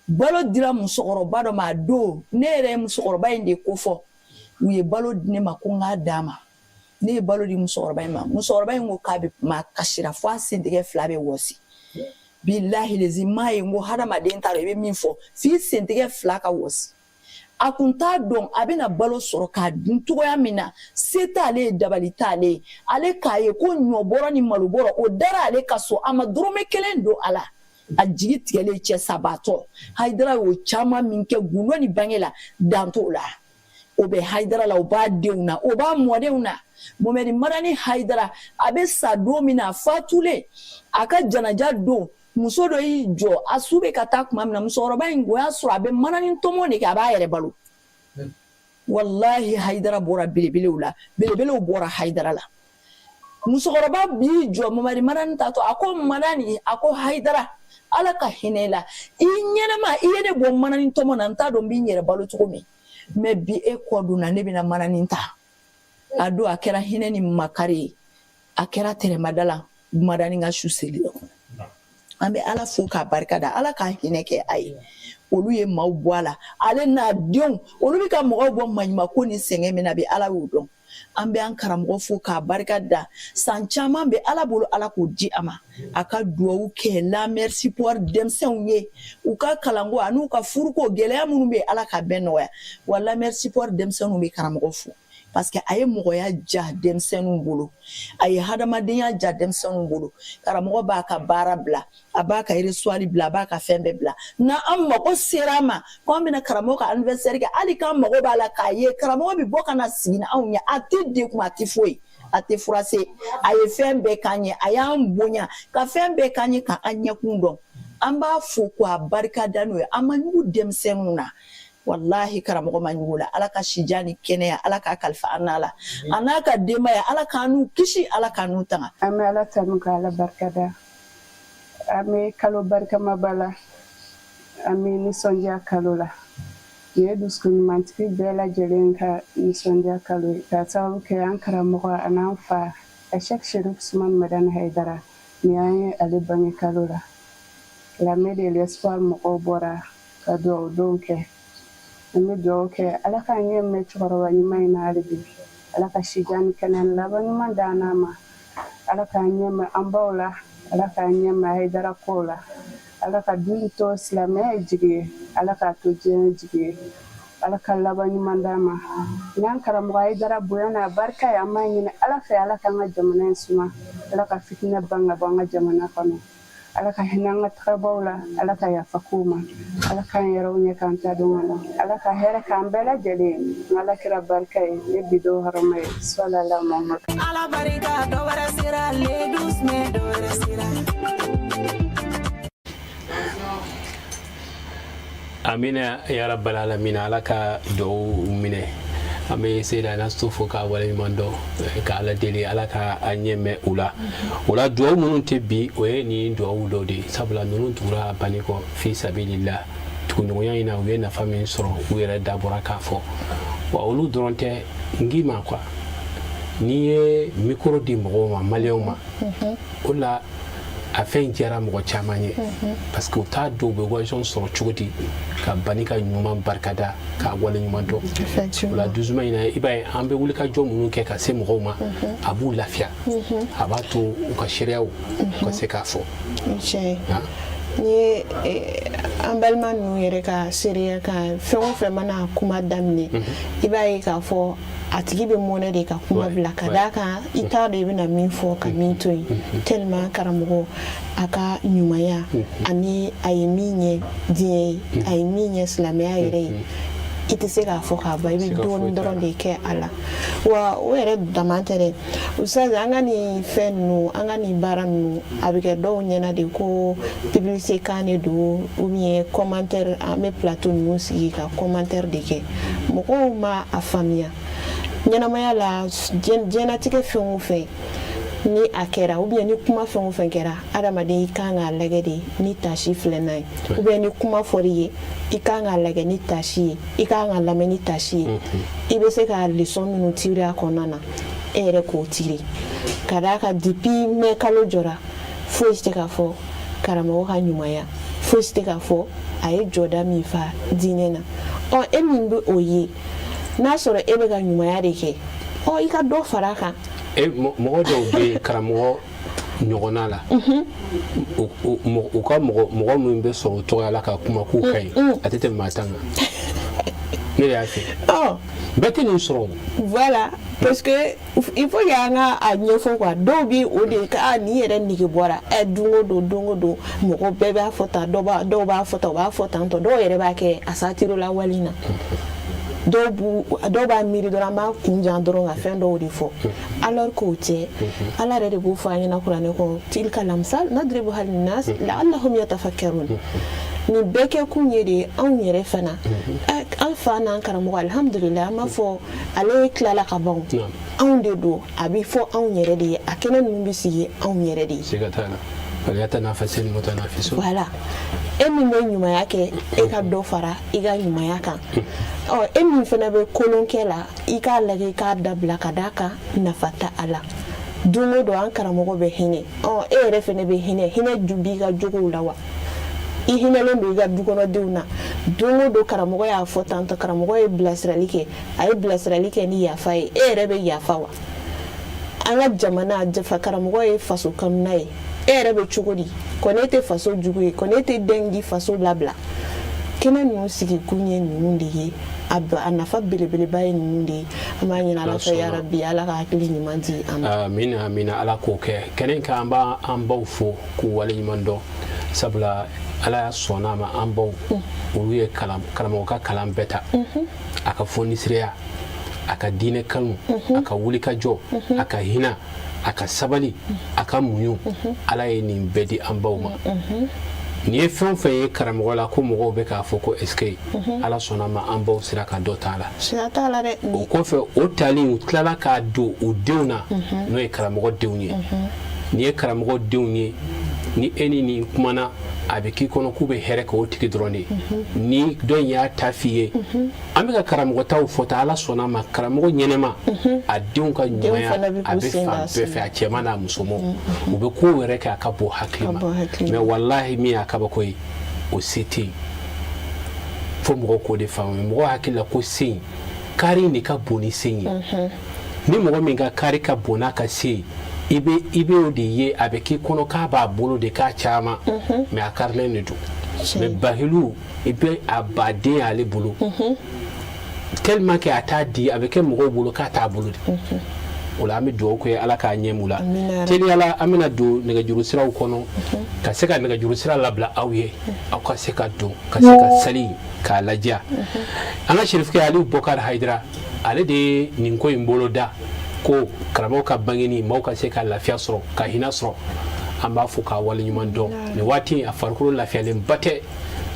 Balo dira musokɔrɔba dɔ ma a don, ne yɛrɛ ye musokɔrɔba in de kofɔ. U ye balo di ne ma ko n k'a d'a ma. Ne ye balo di musokɔrɔba in ma. Musokɔrɔba in ko k'a bɛ kuma, a kasira fo a sentigɛ fila bɛ wɔsi. Bilahi lezi m'a ye, n ko hadamaden t'a dɔn i bɛ min fɔ f'i sentigɛ fila ka wɔsi. A kun t'a dɔn a bɛna balo sɔrɔ k'a dun cogoya min na. Se t'ale ye, dabali t'ale ye. Ale k'a ye ko ɲɔbɔrɔ ni malobɔrɔ o dara ale ka so, a ma dɔrɔmɛ kelen don a la. A jigi tigɛlen, cɛ sabatɔ. Hayidara y'o caman min kɛ gundo ni bange la, dan t'o la. O bɛ Hayidara la, o b'a denw na, o b'a mɔdenw na. Momɛdi Madani Hayidara, a bɛ sa don min na, a fatulen, a ka janaja don, muso dɔ y'i jɔ a su bɛ ka taa tuma min na, musokɔrɔba in, o y'a sɔrɔ a bɛ manani tɔmɔ de kɛ, a b'a yɛrɛ balo. Walahi, Hayidara bɔra belebelew la, belebelew bɔra Hayidara la. Musokɔrɔba b'i jɔ Mamadi Madani tatɔ, a ko Madani, a ko Hayidara, Ala ka hinɛ la i ɲɛnama, i ye ne bɔ manani tɔmɔ na, n t'a dɔn n b'i yɛrɛ balo cogo min, mais bi e kɔ donna, ne bɛna manani ta. A don a kɛra hinɛ ni makari ye, a kɛra tɛrɛmada la Madani ka su seli. An bɛ Ala fo k'a barika da, Ala k'a hinɛ kɛ a ye. Olu ye maaw bɔ a la, ale n'a denw, olu bɛ ka mɔgɔw bɔ maɲumanko ni sɛgɛn min na bi, Ala y'o dɔn. An bɛ an karamɔgɔ fo k'a barika da. San caman bɛ Ala bolo, Ala k'o di a ma. A ka duwawu kɛ La Mère Espoir denmisɛnw ye, u ka kalanko an'u ka furuko gɛlɛya minnu bɛ, Ala ka bɛɛ nɔgɔya. Wa La Mère Espoir denmisɛnninw bɛ karamɔgɔ fo, parce que a ye mɔgɔya ja denmisɛnninw bolo, a ye hadamadenya ja denmisɛnninw bolo. Karamɔgɔ b'a ka baara bila, a b'a ka resuwali bila, a b'a ka fɛn bɛɛ bila. N'an mago sera a ma ko an bɛna karamɔgɔ ka anniversaire kɛ, hali k'an mago b'a la k'a ye, karamɔgɔ bɛ bɔ ka na sigi ni anw ye. A tɛ degun, a tɛ foyi, a tɛ furase. A ye fɛn bɛɛ k'an ye, a y'an bonya ka fɛn bɛɛ k'an ye, ka an ɲɛkun dɔn. An b'a fo k'a barika da n'o ye. An ma ɲugu denmisɛnninw na, walahi, karamɔgɔ ma ɲugu la. Ala ka sijan ni kɛnɛya, Ala k'a kalifa an n'a la, a n'a ka denbaya. Ala k'an n'u kisi, Ala k'an n'u tanga. An bɛ Ala tanu ka Ala barikada. An bɛ kalo barikamaba la, an bɛ nisɔndiya kalo la. Nin ye dusukun ɲumantigi bɛɛ lajɛlen ka nisɔndiya kalo ye, k'a sababu kɛ an karamɔgɔ an'an fa Ashek Sherif Usman Madani Hayidara. Nin y'an ye ale bange kalo la. La Mère de l'Espoir mɔgɔw bɔra ka dugawu don kɛ. An bɛ dugawu kɛ, Ala k'an ɲɛ mɛn cɛkɔrɔba ɲuman in na hali bi. Ala ka sijan ni kɛnɛya ni laban ɲuman d'an n'a ma. Ala k'an ɲɛ mɛn an baw la, Ala k'an ɲɛ mɛn Hayidara kow la. Ala ka du in to silamɛya ye jigi ye, Ala k'a to diɲɛ jigi ye. Ala ka laban ɲuman d'an ma. N'an karamɔgɔ Hayidara bonya n'a barika ye, an b'a ɲini Ala fɛ, Ala k'an ka jamana in suma, Ala ka fitinɛ ban ka bɔ an ka jamana kɔnɔ. Ala ka hinɛ an ka tagabaw la, Ala ka yafa k'u ma, Ala k'an yɛrɛw ɲɛ k'an ta don kɔnɔ, Ala ka hɛrɛ k'an bɛɛ lajɛlen ye, Ala kira barika ye ne bidon hɔrɔma ye salala Muhamadu. Ala barika dɔ wɛrɛ sera le 12 mai dɔ wɛrɛ sera. Amina ya rabbal alamin. Ala ka duwawu minɛ. An bɛ Seyida Nasu fo k'a waleɲuman dɔn, ka Ala deli, Ala ka a ɲɛ mɛn u la. O la, duwawu minnu tɛ bi, o ye nin duwawu dɔ de ye, sabula ninnu tugura banni kɔ fi sabilillah. Tuguɲɔgɔnya in na, u ye nafa min sɔrɔ, u yɛrɛ da bɔra k'a fɔ. Wa olu dɔrɔn tɛ, n k'i ma quoi, n'i ye micro di mɔgɔw ma, maliyɛnw ma, o la a fɛn diyara mɔgɔ caman ye, parce que u t'a dɔn u bɛ occasion sɔrɔ cogo di ka bani ka ɲuman barikada, k'a wale ɲuman dɔn. O la, dusuma in na, i b'a ye an bɛ wuli ka jɔ minnu kɛ ka se mɔgɔw ma, a b'u lafiya, a b'a to u ka seereyaw u ka se k'a fɔ. N'i ye An balima ninnu yɛrɛ ka seereya kan, fɛn o fɛn mana kuma daminɛ, i b'a ye k'a fɔ a tigi bɛ mɔnɛ de ka kuma bila, ka d'a kan i t'a dɔn i bɛna min fɔ ka min to yen, tellement karamɔgɔ a ka ɲumanya ani a ye min ɲɛ diɲɛ ye, a ye min ɲɛ silamɛya yɛrɛ ye, i tɛ se k'a fɔ k'a ban. I bɛ dɔɔnin dɔrɔn de kɛ a la. Wa o yɛrɛ dama tɛ dɛ, Ustaz, an ka nin fɛn ninnu, an ka nin baara ninnu, a bɛ kɛ dɔw ɲɛna de ko publicité kan de don ou bien commentaire. An bɛ plateau ninnu sigi ka commentaire de kɛ. Mɔgɔw ma a faamuya. Ɲɛnamaya la, diɲɛnatigɛ fɛn o fɛn ni a kɛra, ou bien ni kuma fɛn o fɛn kɛra, adamaden i kan k'a lajɛ de ni tasi filɛna ye, ou bien ni kuma fɔr'i ye, i kan k'a lajɛ ni tasi ye, i kan k'a lamɛn ni tasi ye. I bɛ se ka leçon minnu tirer a kɔnɔna na, e yɛrɛ k'o tirer, ka d'a kan depuis mai kalo jɔra, foyi tɛ k'a fɔ karamɔgɔ ka ɲumanya, foyi tɛ k'a fɔ a ye jɔda min fa diinɛ na. Ɔ, e min bɛ o ye, n'a sɔrɔ e bɛ ka ɲumanya de kɛ, ɔ, i ka dɔ fara a kan. E, mɔgɔ dɔw bɛ yen karamɔgɔ ɲɔgɔnna la, u ka mɔgɔ minnu bɛ sɔrɔ u tɔgɔya la ka kuma k'u ka ɲi, a tɛ tɛmɛ maa 10 kan. Ne de y'a fɛ, bɛɛ tɛ nin sɔrɔ. Voilà, parce que il faut que an ka a ɲɛfɔ quoi. Dɔw bi o de ka nin yɛrɛ nege bɔra ɛ, don o don, don o don, mɔgɔ bɛɛ b'a fɔ tan, dɔw b'a fɔ tan, u b'a fɔ tan tɔ, dɔw yɛrɛ b'a kɛ a satiro la wali na, dɔw b'a miiri dɔrɔn an b'a kun jan dɔrɔn ka fɛn dɔw de fɔ, alors k'o tɛ. Ala yɛrɛ de b'o fɔ an ɲɛna kuranɛ kɔnɔ: tilka lamsal nadribuha linnas la'allahum yatafakkarun. Nin bɛɛ kɛ kun ye de anw yɛrɛ fana, an fa n'an karamɔgɔ, alhamdulilayi, an b'a fɔ ale tilala ka ban, anw de don, a bɛ fɔ anw yɛrɛ de ye, a kɛnɛ ninnu bɛ sigi anw yɛrɛ de ye. Siga t'a la. Falyatanafasil mutanafisun. Voilà, e min bɛ ɲumanya kɛ, e ka dɔ fara i ka ɲumanya kan. Ɔ, e min fana bɛ kolonkɛ la, i k'a lajɛ i k'a dabila, ka d'a kan nafa t'a a la. Don o don an karamɔgɔ bɛ hinɛ. Ɔ, e yɛrɛ fana bɛ hinɛ, hinɛ b'i ka jogow la wa? I hinɛlen don i ka dukɔnɔdenw na? Don o don karamɔgɔ y'a fɔ tantɔ, karamɔgɔ ye bilasirali kɛ, a ye bilasirali kɛ ni yafa ye, e yɛrɛ bɛ yafa wa? An ka jamana jafa, karamɔgɔ ye faso kanuna ye, e yɛrɛ bɛ cogo di? Kɔni e tɛ faso jugu ye, kɔni e tɛ den di faso labila. Kɛnɛ ninnu sigi kun ye ninnu de ye, a nafa belebeleba ye ninnu de ye. An b'a ɲini Ala fɛ, yarabi, Ala ka hakili ɲuman di an ma. Amina, amina, Ala k'o kɛ. Kɛnɛ kan, an b'an baw fo k'u waleɲuman dɔn, sabula Ala sɔnna a ma, an baw olu ye karamɔgɔ ka kalan bɛɛ ta, a ka fɔnisiriya, a ka diinɛ kanu, a ka wulikajɔ, a ka hinɛ, a ka sabali, a ka muɲu. Ala ye nin bɛɛ di an baw ma. Nin ye fɛn o fɛn ye karamɔgɔ la ko mɔgɔw bɛ k'a fɔ ko est-ce que Ala sɔnna ma, an baw sera ka dɔ t'a la. Siga t'a la dɛ. O kɔfɛ, o tali, u tilala k'a don u denw na, n'o ye karamɔgɔ denw ye. Nin ye karamɔgɔ denw ye, ni e ni nin kumana, a bɛ k'i kɔnɔ k'u bɛ hɛrɛ kɛ o tigi dɔrɔn de ye. Ni dɔ in y'a ta f'i ye, an bɛ ka karamɔgɔ taw fɔ ta, Ala sɔnna a ma, karamɔgɔ ɲɛnɛma, a denw ka ɲumanya, a bɛ fan bɛɛ fɛ, a cɛman n'a musoman, u bɛ kow yɛrɛ kɛ a ka bon hakili ma. Mais walahi, min y'a kabako ye, o se tɛ yen fo mɔgɔw k'o de faamu. Mɔgɔw hakili la ko se in, kari de ka bon ni se ye. Ni mɔgɔ min ka kari ka bon n'a ka se ye, i bɛ o de ye, a bɛ k'i kɔnɔ k'a b'a bolo de k'a caman, mais a karilen de don. Mais bahilu, i bɛ a baden y'ale bolo tellement que a t'a di, a bɛ kɛ mɔgɔw bolo k'a t'a bolo de. O la, an bɛ dugawu kɛ, Ala k'a ɲɛ mu la. Teliyala, an bɛna don nɛgɛjuru siraw kɔnɔ ka se ka nɛgɛjuru sira labila aw ye, aw ka se ka don ka se ka sali k'a ladiya. An ka serifukɛ Aliyu Bɔkari Hayidara, ale de ye nin ko in bolo da ko karamɔgɔ ka bangeni, maaw ka se ka lafiya sɔrɔ, ka hinɛ sɔrɔ. An b'a fo k'a waleɲuman dɔn. Nin waati a farikolo lafiyalenba tɛ.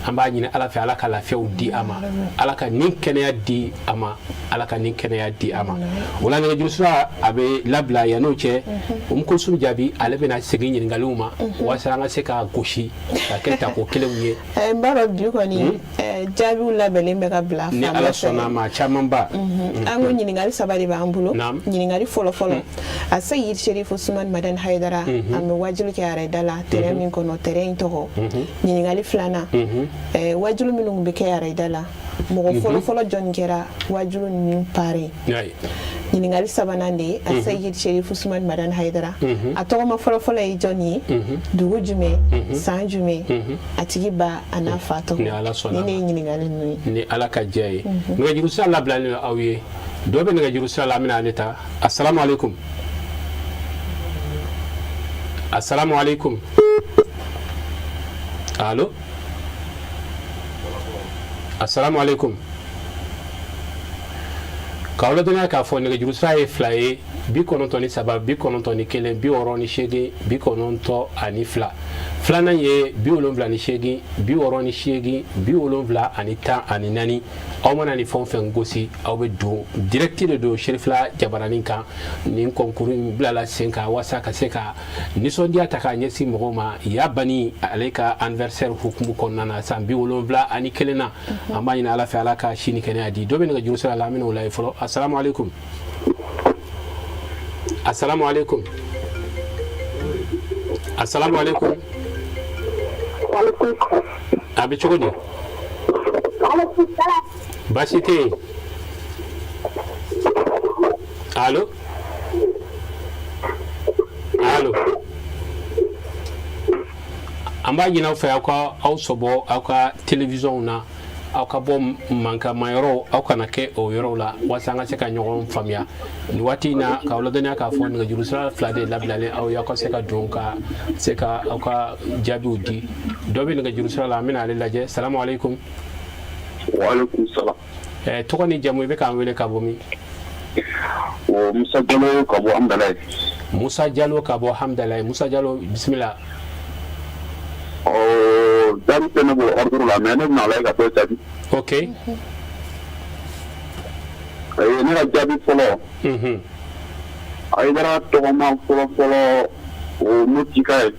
An b'a ɲini Ala fɛ, Ala ka lafiyaw di a ma, Ala ka nin kɛnɛya di a ma, Ala ka nin kɛnɛya di a ma. O la, nɛgɛjuru sira a bɛ labila. Yan'o cɛ, Umu Kulsum Jaabi, ale bɛna segin ɲininkaliw ma walasa an ka se ka gosi ka kɛ tako kelenw ye. N b'a dɔn bi kɔni jaabiw labɛnnen bɛ ka bila. Ni Ala sɔnna a ma, camanba. An ko ɲininkali saba de b'an bolo. Ɲininkali fɔlɔ fɔlɔ, a Seyid Sherif Usman Madani Hayidara, an bɛ wajulu kɛ arayida la terrain min kɔnɔ, terrain in tɔgɔ? Ɲininkali filanan, wajulu minnu bɛ kɛ arayida la, mɔgɔ fɔlɔ fɔlɔ jɔnni kɛra wajulu ninnu parrain? Ɲininkali sabanan de ye, a Seyid Sherif Usman Madani Hayidara, a tɔgɔma fɔlɔfɔlɔ ye jɔn ye, dugu jumɛn, san jumɛn, a tigi ba a n'a fa tɔgɔ? Ni Ala sɔnna. Ni ne ye ɲininkali ninnu ye. Ni Ala ka diya ye, nɛgɛjuru sira labilalen don aw ye. Dɔ bɛ nɛgɛjuru sira la, an bɛna ale ta. Asalamu aleykum, asalamu aleykum, allo, asalamu aleykum. K'aw ladɔnniya k'a fɔ nɛgɛjuru sira ye fila ye: 93, 91, 68, 92. Filanan ye 78, 68, 70 ani 14. Aw mana ni fɛn o fɛn gosi, aw bɛ don direct de don Serifila jabaranin kan. Nin concours in bilala sen kan walasa ka se ka nisɔndiya ta k'a ɲɛsin mɔgɔw ma ya bani ale ka anniversaire hukumu kɔnɔna na, san 71 na. An b'a ɲini Ala fɛ, Ala ka si ni kɛnɛya di. Dɔ bɛ nɛgɛjuru sira la, an bɛna o lajɛ fɔlɔ. Asalamu aleykum, asalamu aleykum, asalamu aleykum. A bɛ cogo di? Baasi tɛ yen. Allo, allo. An b'a ɲini aw fɛ, aw ka aw sɔbɔ aw ka télévisionw na, aw ka bɔ mankanmayɔrɔw, aw kana kɛ o yɔrɔw la, walasa an ka se ka ɲɔgɔn faamuya nin waati in na. K'aw ladɔnniya k'a fɔ nɛgɛjuru sira fila de labilalen aw ye, aw ka se ka don ka se ka aw ka jaabiw di. Dɔ bɛ nɛgɛjuru sira la, an bɛna ale lajɛ. Salamu aleykum. Waaleykum salam. Tɔgɔ ni jamu, i bɛ k'an wele ka bɔ min? O Musa Jalo ka bɔ Hamdalaye. Musa Jalo ka bɔ Hamdalaye. Musa Jalo, bisimila. Ɔ, jaabi tɛ ne bolo ordre la, mais ne bɛna lajɛ ka dɔ jaabi. Ok. Ne ka jaabi fɔlɔ, Hayidara tɔgɔma fɔlɔ fɔlɔ, o Motika ye.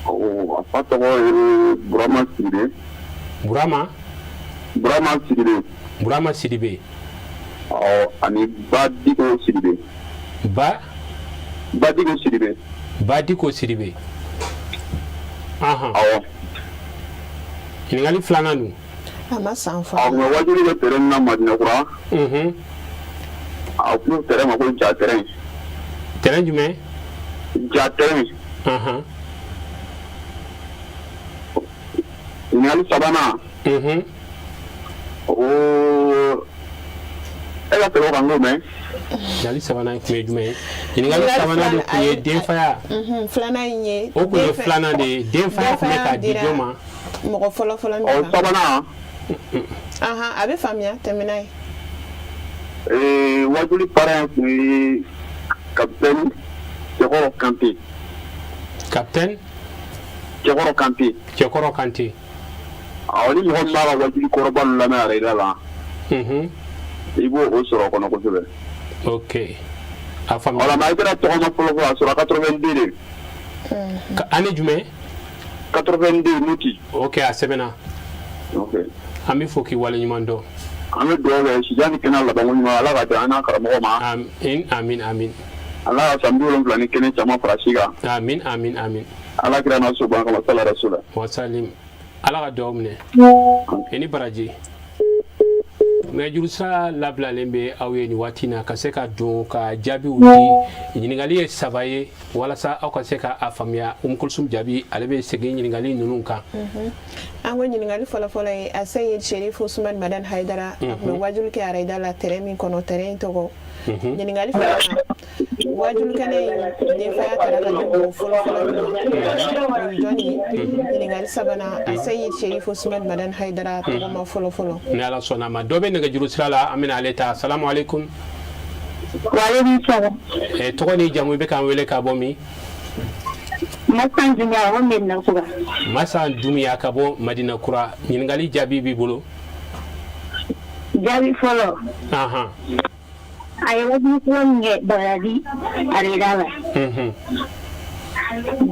A fa tɔgɔ ye Burama Sidibe. Burama? Burama Sidibe. Burama Sidibe. Ɔ, ani Ba Diko Sidibe. Ba? Ba Diko Sidibe. Ba Diko Sidibe. Awɔ. Ɲininkali filanan dun? A ma san fɔ. A tun bɛ wajuli kɛ terrain min na Madinakura, a kun terrain ma ko ja terrain. Terrain jumɛn? Ja terrain. Ɲininkali sabanan, o e ka tɛmɛ o kan, n k'o mɛn. Ɲininkali sabanan tun ye jumɛn ye? Ɲininkali sabanan de tun ye denfaya. Filanan in ye. O tun ye filanan de ye. Denfaya tun bɛ k'a di jɔn ma? Mɔgɔ fɔlɔ fɔlɔ min ma. Sabanan. A bɛ faamuya, tɛmɛ n'a ye. Wajuli parrain tun ye capitaine Cɛkɔrɔ Kante. Capitaine? Cɛkɔrɔ Kante. Cɛkɔrɔ Kante. Awɔ, ni mɔgɔ min b'a ka wajuli kɔrɔba ninnu lamɛn arayida la, i b'o o sɔrɔ o kɔnɔ kosɛbɛ. Ok. A faamuya. Wala, mais Hayidara tɔgɔma fɔlɔ fɔlɔ, a sɔrɔ 82 de. Année jumɛn? 82 Moti. Ok, a sɛbɛnna. Ok. An bɛ fo k'i waleɲuman dɔn. An bɛ dugawu kɛ sijan ni kɛnɛya labanko ɲuman, Ala ka di an n'a karamɔgɔ ma. Amin, amin, amin. Ala ka san 71 caman fara si kan. Amin, amin, amin. Ala kira n'a so ban kama sala rasula. Wasalim. Ala ka dugawu minɛ. I ni baraji. Nɛgɛjuru sira labilalen bɛ aw ye nin waati na ka se ka don ka jaabiw di. Ɲininkali ye saba ye, walasa aw ka se ka a faamuya. Umu Kulusum Jaabi, ale bɛ segin ɲininkali ninnu kan. An ko ɲininkali fɔlɔfɔlɔ ye, a Seyid Sherif Usman Madani Hayidara, a tun bɛ wajuli kɛ arayida la terrain min kɔnɔ, terrain in tɔgɔ? Ɲininkali filanan, wajuli kɛnɛ in denfaya tara ka di mɔgɔ fɔlɔfɔlɔ min ma, o ye jɔn ye? Ɲininkali sabanan, a Seyid Sherif Usman Madani Hayidara tɔgɔma fɔlɔfɔlɔ. Ni Ala sɔnna a ma. Dɔ bɛ nɛgɛjuru sira la, an bɛna ale ta. Salamu aleykum. Waaleykum salam. Tɔgɔ ni jamu, i bɛ k'an wele ka bɔ min? Masan Dumiya, o Madina Kura. Masan Dumiya ka bɔ Madina Kura. Ɲininkali jaabi b'i bolo? Jaabi fɔlɔ. A ye wajuli fɔlɔ min kɛ Bagadaji arayida la.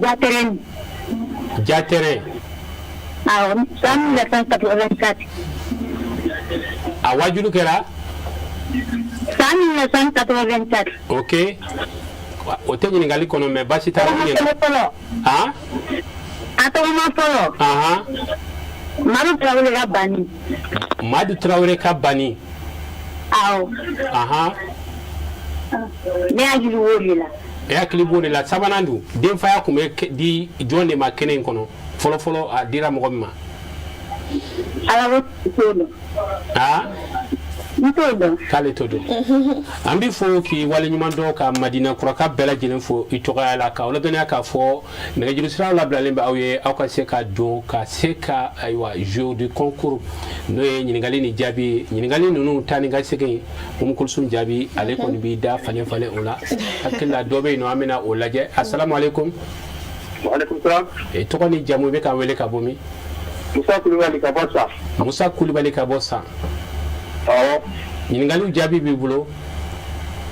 Ja terrain. Ja terrain. Awɔ, san 1984. A wajulu kɛra? San 1984. Ok. O tɛ ɲininkali kɔnɔ, mais baasi t'a la. Fɔlɔ. Han? A tɔgɔma fɔlɔ. Madu Tarawele ka Bani. Madu Tarawele ka Bani. Awɔ. Ahan. Ne hakili b'o de la. E hakili b'o de la. Sabanan dun, denfaya tun bɛ di jɔn de ma kɛnɛ in kɔnɔ fɔlɔ fɔlɔ, a dira mɔgɔ min ma? Ala ko t'o dɔn. Aa. N t'o dɔn. K'ale t'o dɔn. An b'i fo k'i waleɲuman dɔn, ka Madina kuraka bɛɛ lajɛlen fo i tɔgɔya la, k'aw ladɔnniya k'a fɔ nɛgɛjuru siraw labilalen bɛ aw ye, aw ka se ka don ka se ka, ayiwa, jeu du concours, n'o ye ɲininkali ni jaabi. Ɲininkali ninnu taa ni ka segin, Umu Kulusum jaabi, ale kɔni b'i da falen falen o la. Hakili la dɔ bɛ yen nɔ, an bɛna o lajɛ. Asalamu aleykum. Waaleykum salaam. Tɔgɔ ni jamu, i bɛ k'an wele ka bɔ min? Musa Kulubali ka bɔ San. Musa Kulubali ka bɔ San. Awɔ. Ɲininkaliw jaabi b'i bolo?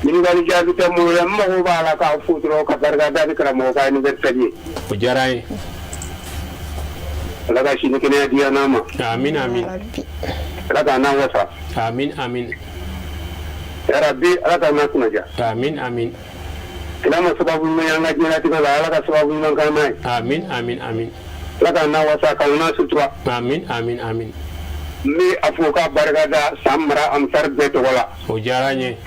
Ɲininkali jaabi tɛ n bolo dɛ, n mago b'a la k'a fo dɔrɔn, ka barika da ni karamɔgɔ ka anniversaire ye. O diyara an ye. Ala ka si ni kɛnɛya di an n'a ma. Amin amin. Ala k'an n'an wasa. Amin amin. Yarabi, Ala k'an n'a kunnaja. Amin amin. Kira ma sababu ɲuman ye an ka diɲɛlatigɛ la, Ala ka sababu ɲuman k'an n'a ye. Amin amin amin. Ala k'an n'a wasa, k'an n'a sutura. Amin amin amin. N bɛ a fo k'a barika da San mara Ansar bɛɛ tɔgɔ la. O diyara an ye.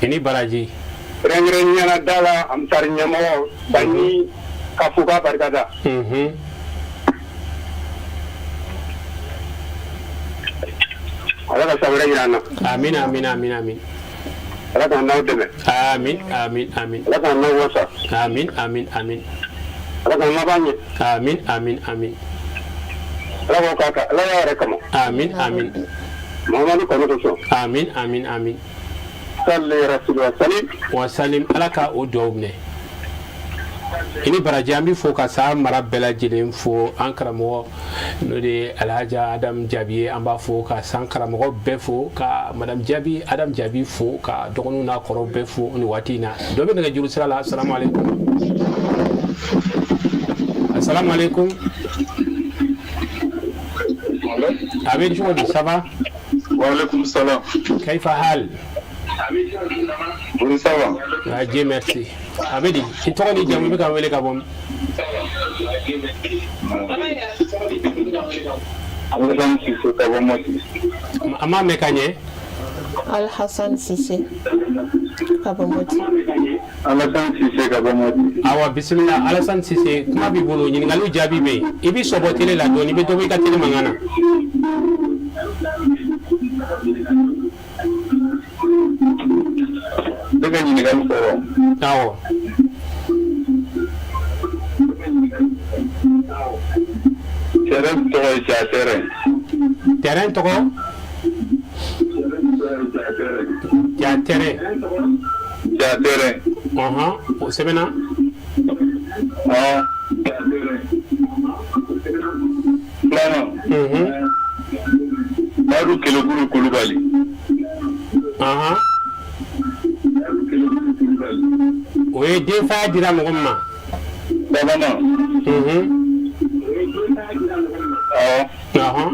I ni baraji. Kɛrɛnkɛrɛnnenya la da la Ansar ɲɛmɔgɔ Bani, ka fo k'a barika da. Ala ka san wɛrɛ jira an na. Amin amin amin amin. Ala k'an n'aw dɛmɛ. Amin amin amin. Ala k'an n'aw wasa. Amin amin amin. Ala k'an laban ɲɛ. Amin amin amin. Ala k'o k'a kan Ala y'a yɛrɛ kama. Amin amin. Muhamadu kanu kosɔn. Amin amin amin. Salli rasul wa salim. Wa salim, Ala ka o duwawu minɛ. I ni baraji. An bɛ fo ka San mara bɛɛ lajɛlen fo. An karamɔgɔ, n'o de ye Alhaja Adamu Jaabi ye, an b'a fo, ka San karamɔgɔ bɛɛ fo, ka Madame Jaabi, Adamu Jaabi fo, ka dɔgɔninw n'a kɔrɔw bɛɛ fo nin waati in na. Dɔ bɛ nɛgɛjuru sira la. Asalamu aleykum, asalamu aleykum. A bɛ cogo di? Ça va? Waaleykum salam. Kaifa hal? Oui, ça va. Ah, Dieu merci. A bɛ di? I tɔgɔ ni jamu, i bɛ k'an wele ka bɔ min? Alassane Cissé ka bɔ Mopti. An m'a mɛn ka ɲɛ. Alhassan Cissé ka bɔ Mopti. Alassane Cissé ka bɔ Mopti. Awa, bisimila Alassane Cissé, kuma b'i bolo, ɲininkaliw jaabi bɛ yen. I b'i sɔbɔ télé la dɔɔni, i bɛ dɔ bɔ i ka télé mankan na. Ne ka ɲininkali sɔrɔ. Awɔ. Terrain tɔgɔ ye Ja terrain. Terrain tɔgɔ? Ja terrain. Ja terrain. Ɔhɔn, o sɛbɛnna? Ɔn. Filanan. Madu Kelekulu Kulubali. O ye denfaya dira mɔgɔ min ma. Sabanan. Awɔ.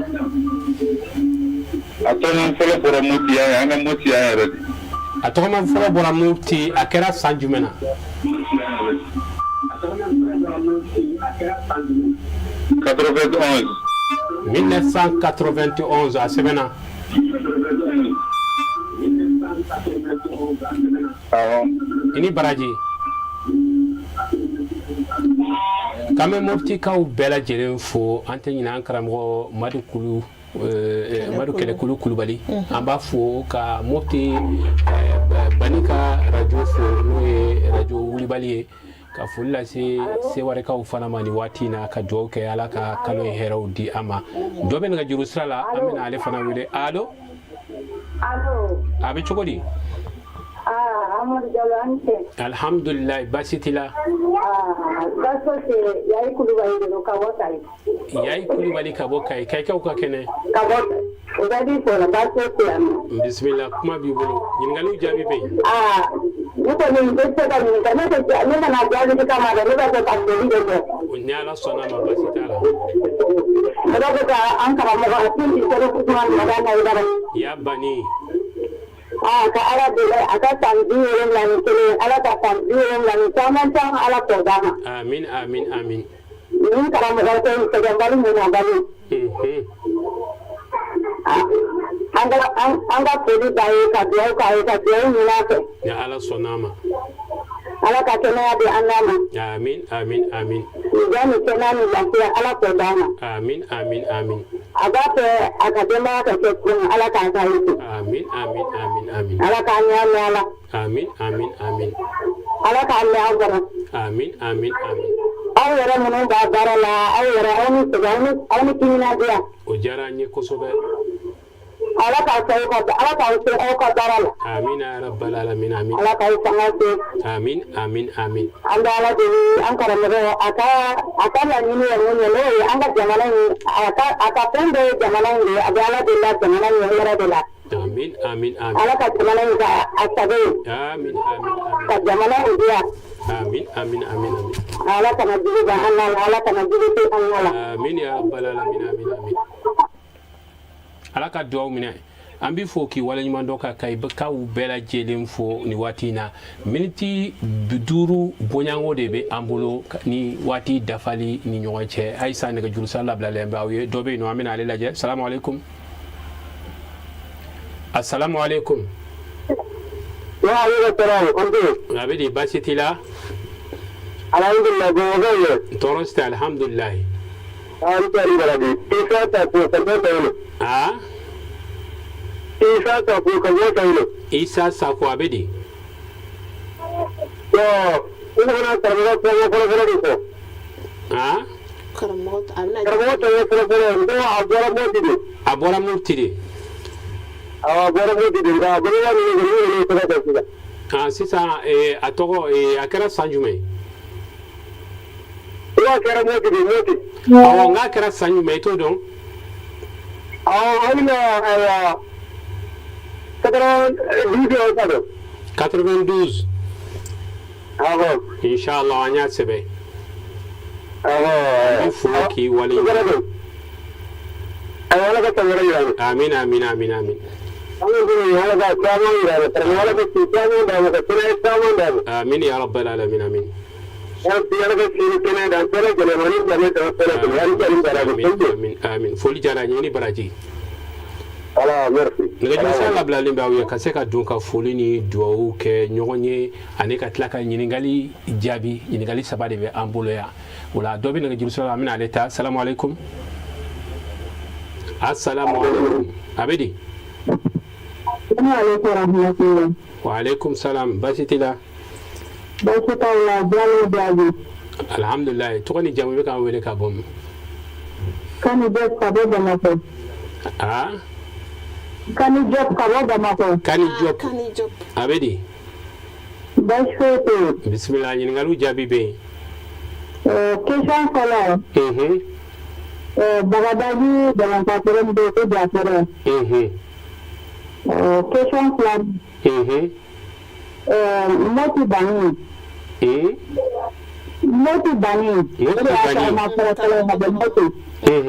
A tɔgɔ fɔlɔ bɔra Moti yan, an ka Moti yan yɛrɛ de. A tɔgɔma fɔlɔ bɔra Moti, a kɛra san jumɛn na? 91. 1991, a sɛbɛnna. Awɔ. I ni baraji. K'an bɛ Moptikaw bɛɛ lajɛlen fo, an tɛ ɲinɛ an karamɔgɔ Madu Kulu Madu Kɛlɛkulu Kulubali, an b'a fo, ka Mopti Bani ka radio fo, n'o ye radio Wulibali ye, ka foli lase Sewarekaw fana ma nin waati in na, ka dugawu kɛ Ala ka kalo in hɛrɛw di an ma. Dɔ bɛ nɛgɛjuru sira la, an bɛna ale fana wele. Allo? A bɛ cogo di? Ah, Amadou Diallo, an cɛ. Alhamdulilayi, baasi t'i la? Ah, baasi tɛ. Yayi Kulubali de don ka bɔ Kayi. Yayi Kulubali ka bɔ Kayi, Kayikaw ka kɛnɛ? Ka bɔ o bɛɛ b'i fo la, baasi tɛ yan nɔ. Bisimila, kuma b'i bolo, ɲininkaliw jaabi bɛ yen. Ah, ne kɔni bɛ se ka ɲininka, ne tɛ ne nana jaabi kama dɛ, ne b'a fɛ ka foli de kɛ. Ni Ala sɔnna ma, baasi t'a la. Ne b'a fɛ ka an karamɔgɔ Asimi Sɛrifu Usumani Madani Hayidara. Ya bani. Aa, ka Ala deli a ka san 71, Ala ka san 70 ni caman caman, Ala k'o d'a ma. Amin amin amin. Nin karamɔgɔ tɛ sɛgɛnbali munabali. A An ka foli b'a ye, ka dugawu k'a ye, ka dugawu ɲini a fɛ. Ni Ala sɔnna a ma. Ala ka kɛnɛya di an n'a ma. Amin, amin, amin. Nin ni kɛnɛya ni lafiya, Ala k'o d'an ma. Amin, amin, amin. A b'a fɛ a ka denbaya ka kɛ cogo min, Ala k'a k'a ye ten. Amin, amin, amin, amin. Ala k'an ɲɛ mɛn a la. Amin, amin, amin. Ala k'an mɛn aw kɔrɔ. Amin, amin, amin. Aw yɛrɛ minnu b'a baara la, aw yɛrɛ, aw ni sɛgɛn, aw ni timinandiya. O diyara an ye kosɛbɛ. Ala k'aw se aw ka Ala k'aw se aw ka baara la. Amin ya rabbal alamin, amin. Ala k'aw fanga se. Amin, amin, amin. An bɛ Ala deli, an karamɔgɔ, a ka laɲini ye mun ye, n'o ye an ka jamana in, a ka fɛn bɛɛ ye jamana in de ye. A bɛ Ala deli la jamana in ye hɛrɛ de la. Amin, amin, amin. Ala ka jamana in ka a sago ye. Amin, amin, amin. Ka jamana in diya. Amin, amin, amin, amin. Ala kana jugu ban an na la, Ala kana jugu to an na la. Amin ya rabbal alamin, amin, amin. Ala ka duwawu minɛ. An b'i fo k'i waleɲuman dɔn, ka kayikaw bɛɛ lajɛlen fo nin waati in na. Miniti 5 bonyanko de bɛ an bolo ni waati dafali ni ɲɔgɔn cɛ. Ayisa, nɛgɛjuru sira labilalen bɛ aw ye. Dɔ bɛ yen nɔ, an bɛna ale lajɛ. Salamu aleykum, asalamu aleykum. A bɛ di, baasi t'i la? Alhamdulilah, bamakɔ ye. Tɔɔrɔ si tɛ, alhamdulilayi. An tɛ ni baraji. Isa ta ko ka bɔ Sawolo. Aa. Isa Sako ka bɔ Sawolo. Isa Sako, a bɛ di? Bon, n fana karamɔgɔ tɔgɔ fɔlɔ-fɔlɔ de fɔ. Aa. Karamɔgɔ a bɛna. Karamɔgɔ tɔgɔ fɔlɔ-fɔlɔ, n ko a bɔra Moti de. A bɔra Moti de. Awɔ, a bɔra Moti de, nka bamakɔ ninnu kɔni, n kɔni y'o tɔgɔ fɔ sisan. Ah, sisan a tɔgɔ, a kɛra san jumɛn? N k'a kɛra Moti de, Moti. Awɔ, n k'a kɛra san jumɛn, i t'o dɔn? Awɔ, an bɛna ayiwa 92 o ta dɔn. 92. Awɔ. Inshallah, an y'a sɛbɛn. Awɔ. An b'i fo k'i wale. Ayiwa, Ala ka san wɛrɛ yira an na. Amin, amin, amin, amin. An ka dun Ala ka caman yira an na, karamɔgɔ, Ala ka si caman d'a ma, ka kɛnɛya caman d'a ma. Amin ya rabbal alamin, amin. Rabbi, Ala ka si ni kɛnɛya d'an bɛɛ lajɛlen ma ni jame tɔ bɛɛ lajɛlen ani jani baraji. Amin, amin, amin. Foli diyara n ye, ni baraji. Voilà, merci. Nɛgɛjuru sira labilalen bɛ aw ye ka se ka don ka foli ni duwawu kɛ ɲɔgɔn ye ani ka tila ka ɲininkali jaabi. Ɲininkali saba de bɛ an bolo yan. O la, dɔ bɛ nɛgɛjuru sira la, an bɛna ale ta. Salamu aleykum, asalamu aleykum, a bɛ di? Wa aleykum salam, baasi t'i la? Baasi t'aw la, Jalo Jaabi. Alhamdulilayi. Tɔgɔ ni jamu, i bɛ k'an wele ka bɔ min? Kani Diop ka bɔ Bamakɔ. Aa. Kani Diop ka bɔ Bamakɔ. Kani Diop. Kani Diop. A bɛ di? Baasi foyi tɛ yen. Bisimila, ɲininkaliw jaabi bɛ yen. Question fɔlɔ. Bagadaji damantakɛrɛ min bɛ yen ko Jafɛrɛ. Question filanan. Moti Bani. Moti Bani. Moti O de y'a Bani. sɔrɔ fɔlɔ fɔlɔ ka bɔ Moti. En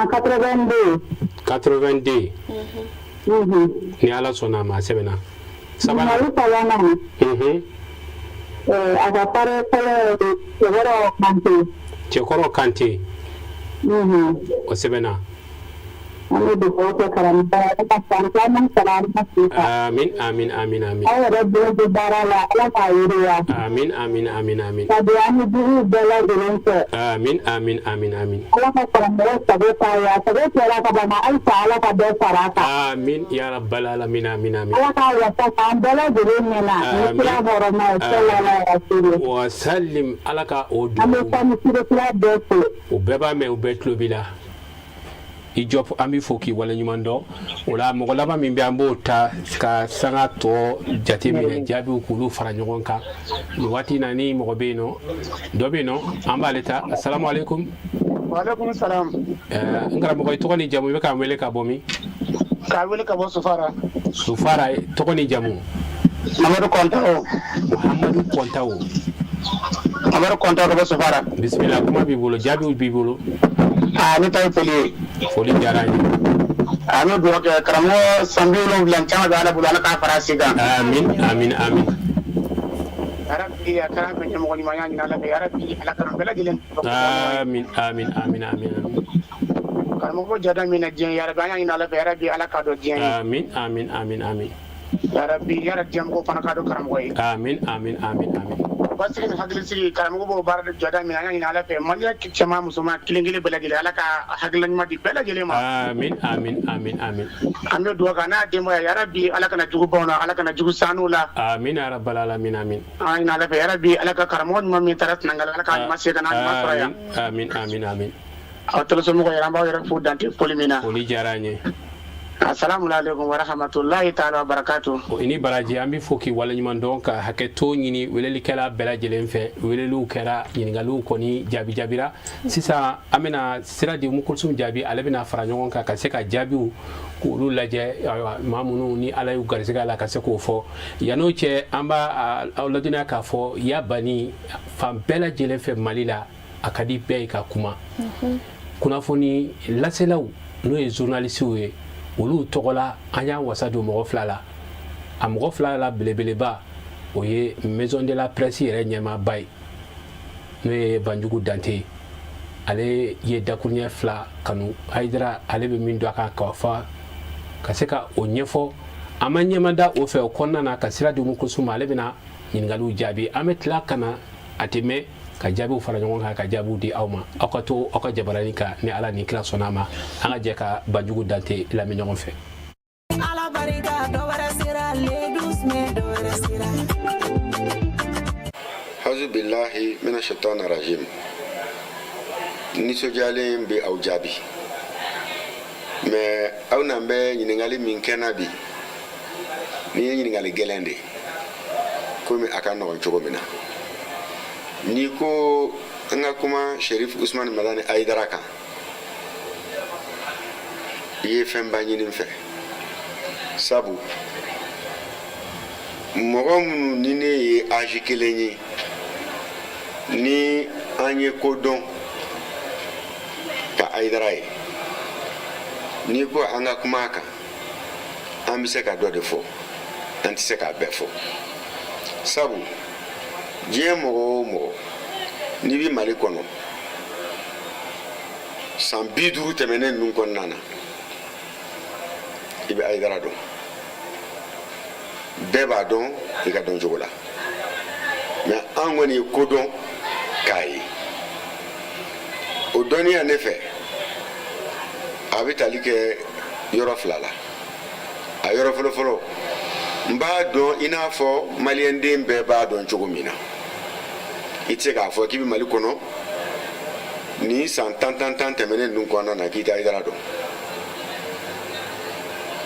82. 82. Ni Ala sɔnna a ma, a sɛbɛnna. Sabanan. Ɲininkali sabanan. A ka parrain fɔlɔ ye Cɛkɔrɔ Kante. Cɛkɔrɔ Kante. O sɛbɛnna. An bɛ dugawu kɛ karamɔgɔ ye, Ala ka san caman fara an ka si kan. Amin, amin, amin, amin. Aw yɛrɛ bolo bɛ baara la, Ala k'a yiriwa. Amin, amin, amin, amin. Ka don an ni juguw bɛɛ lajɛlen fɛ. Amin, amin, amin, amin. Ala ka karamɔgɔ sago k'a ye, a sago kɛra ka ban, halisa Ala ka dɔ fara a kan. Amin ya rabbal alamin, amin, amin. Ala k'a wasa k'an bɛɛ lajɛlen ɲɛna ni kira hɔrɔma ye, sallallahu alaihi wa sallam. Wa salim, Ala ka o An bɛ dugawu. sani kira bɛɛ fo. O bɛɛ b'a mɛn, u bɛɛ tulo b'i la. I jɔ, an b'i fo k'i waleɲuman dɔn. O la, mɔgɔ laban min bɛ, an b'o ta ka sanga tɔ jate minɛ, jaabiw k'olu fara ɲɔgɔn kan nin waati in na. Ni mɔgɔ bɛ yen nɔ, dɔ bɛ yen nɔ, an b'ale ta. Asalamu aleykum. Waaleykum salam. N karamɔgɔ, i tɔgɔ ni jamu, i bɛ k'an wele ka bɔ min? K'a wele ka bɔ Sofara. Sofara, tɔgɔ ni jamu? Mamadu Kɔntawo. Muhamadu Kɔntawo. Mamadu Kɔntawo ka bɔ Sofara. Bisimila, kuma b'i bolo, jaabiw b'i bolo. Aa, ne ta ye foli ye. Foli diyara an ye. An bɛ dugawu kɛ karamɔgɔ, san 70 caman bɛ Ala bolo, Ala k'a fara a si kan. Amin, amin, amin. Yarabi, a kɛra an fɛ ɲɛmɔgɔ ɲuman y'a ɲini Ala fɛ, yarabi, Ala k'an bɛɛ lajɛlen. Amin, amin, amin, amin, amin. Karamɔgɔ jada min na diɲɛ, yarabi, an y'a ɲini Ala fɛ, yarabi, Ala k'a dɔn diɲɛ ye. Amin, amin, amin, amin. Yarabi, yara diɲɛmɔgɔw fana k'a dɔn karamɔgɔ ye. Amin, amin, amin, amin. Basigi ni hakilisigi, karamɔgɔ b'o baara de jɔda min, an y'a ɲini Ala fɛ, maliyɛn cɛman, musoman, kelen kelen bɛɛ lajɛlen, Ala ka hakilina ɲuman di bɛɛ lajɛlen ma. Amin, amin, amin, amin. An bɛ dugawu kɛ a n'a denbaya, yarabi, Ala kana jugu baw na, Ala kana jugu sanu la. Amin ya rabbal alamin, amin. An y'a ɲini Ala fɛ, yarabi, Ala ka karamɔgɔ ɲuman min taara Senegal, Ala k'a ɲuman segin ka n'a ɲuman sɔrɔ yan. Amin, amin, amin. Aw tɔlɔsomɔgɔw yɛrɛ, an b'aw yɛrɛ fo dante foli min na. Foli diyara an ye. Asalamu aleykum wa rahmatulahi taala wa barakatu. I ni baraji, an bɛ fo k'i waleɲuman dɔn, ka hakɛto ɲini welelikɛla bɛɛ lajɛlen fɛ. Weleliw kɛra, ɲininkaliw kɔni jaabi jaabira. Sisan an bɛna sira di Mukulusum Jaabi, ale bɛna fara ɲɔgɔn kan ka se ka jaabiw k'olu lajɛ. Ayiwa, maa minnu ni Ala y'u garisɛgɛ la ka se k'o fɔ, yann'o cɛ, an b'a aw ladɔnniya k'a fɔ ya bani fan bɛɛ lajɛlen fɛ Mali la, a ka di bɛɛ ye ka kuma. Kunnafoni laselaw, n'o ye journalisiw ye, olu tɔgɔ la, an y'an wasa don mɔgɔ fila la. A mɔgɔ fila la belebeleba, o ye Maison de la Presse yɛrɛ ɲɛmaaba ye, n'o ye Banjugu Dante ye. Ale ye dakuruɲɛ fila kanu Hayidara, ale bɛ min don a kan k'a fɔ, ka se ka o ɲɛfɔ. An ma ɲɛmada o fɛ, o kɔnɔna na, ka sira di Umu Kulusum ma, ale bɛna ɲininkaliw jaabi. An bɛ tila ka na, a tɛ mɛn, ka jaabiw fara ɲɔgɔn kan ka jaabiw di aw ma. Aw ka to aw ka jabarani kan, ni Ala ni kira sɔnna a ma. An ka jɛ ka Banjugu Dante lamɛn ɲɔgɔn fɛ. Ala barika, dɔ wɛrɛ sera le 12 mai, dɔ wɛrɛ sera. Auzu billahi mina shaitani rajim. Nisɔndiyalen bɛ aw jaabi, mais aw n'an bɛ ɲininkali min kɛ na bi, nin ye ɲininkali gɛlɛn de ye, komi a ka nɔgɔn cogo min na. N'i ko an ka kuma Sherif Usman Madani Ayidara kan, i ye fɛnba ɲini n fɛ, sabu mɔgɔ minnu ni ne ye âge kelen ye, ni an ye ko dɔn ka Ayidara ye, n'i ko an ka kuma a kan, an bɛ se ka dɔ de fɔ, an tɛ se k'a bɛɛ fɔ, sabu diɲɛ mɔgɔ o mɔgɔ n'i bɛ Mali kɔnɔ san 50 tɛmɛnen ninnu kɔnɔna na, i bɛ Ayidara dɔn. Bɛɛ b'a dɔn i ka dɔn cogo la, mais an kɔni ye ko dɔn k'a ye. O dɔnniya ne fɛ, a bɛ tali kɛ yɔrɔ fila la. A yɔrɔ fɔlɔfɔlɔ, n b'a dɔn i n'a fɔ maliyɛnden bɛɛ b'a dɔn cogo min na. I tɛ se k'a fɔ k'i bɛ Mali kɔnɔ nin san tan tan tan tɛmɛnen ninnu kɔnɔna na k'i tɛ Ayidara dɔn.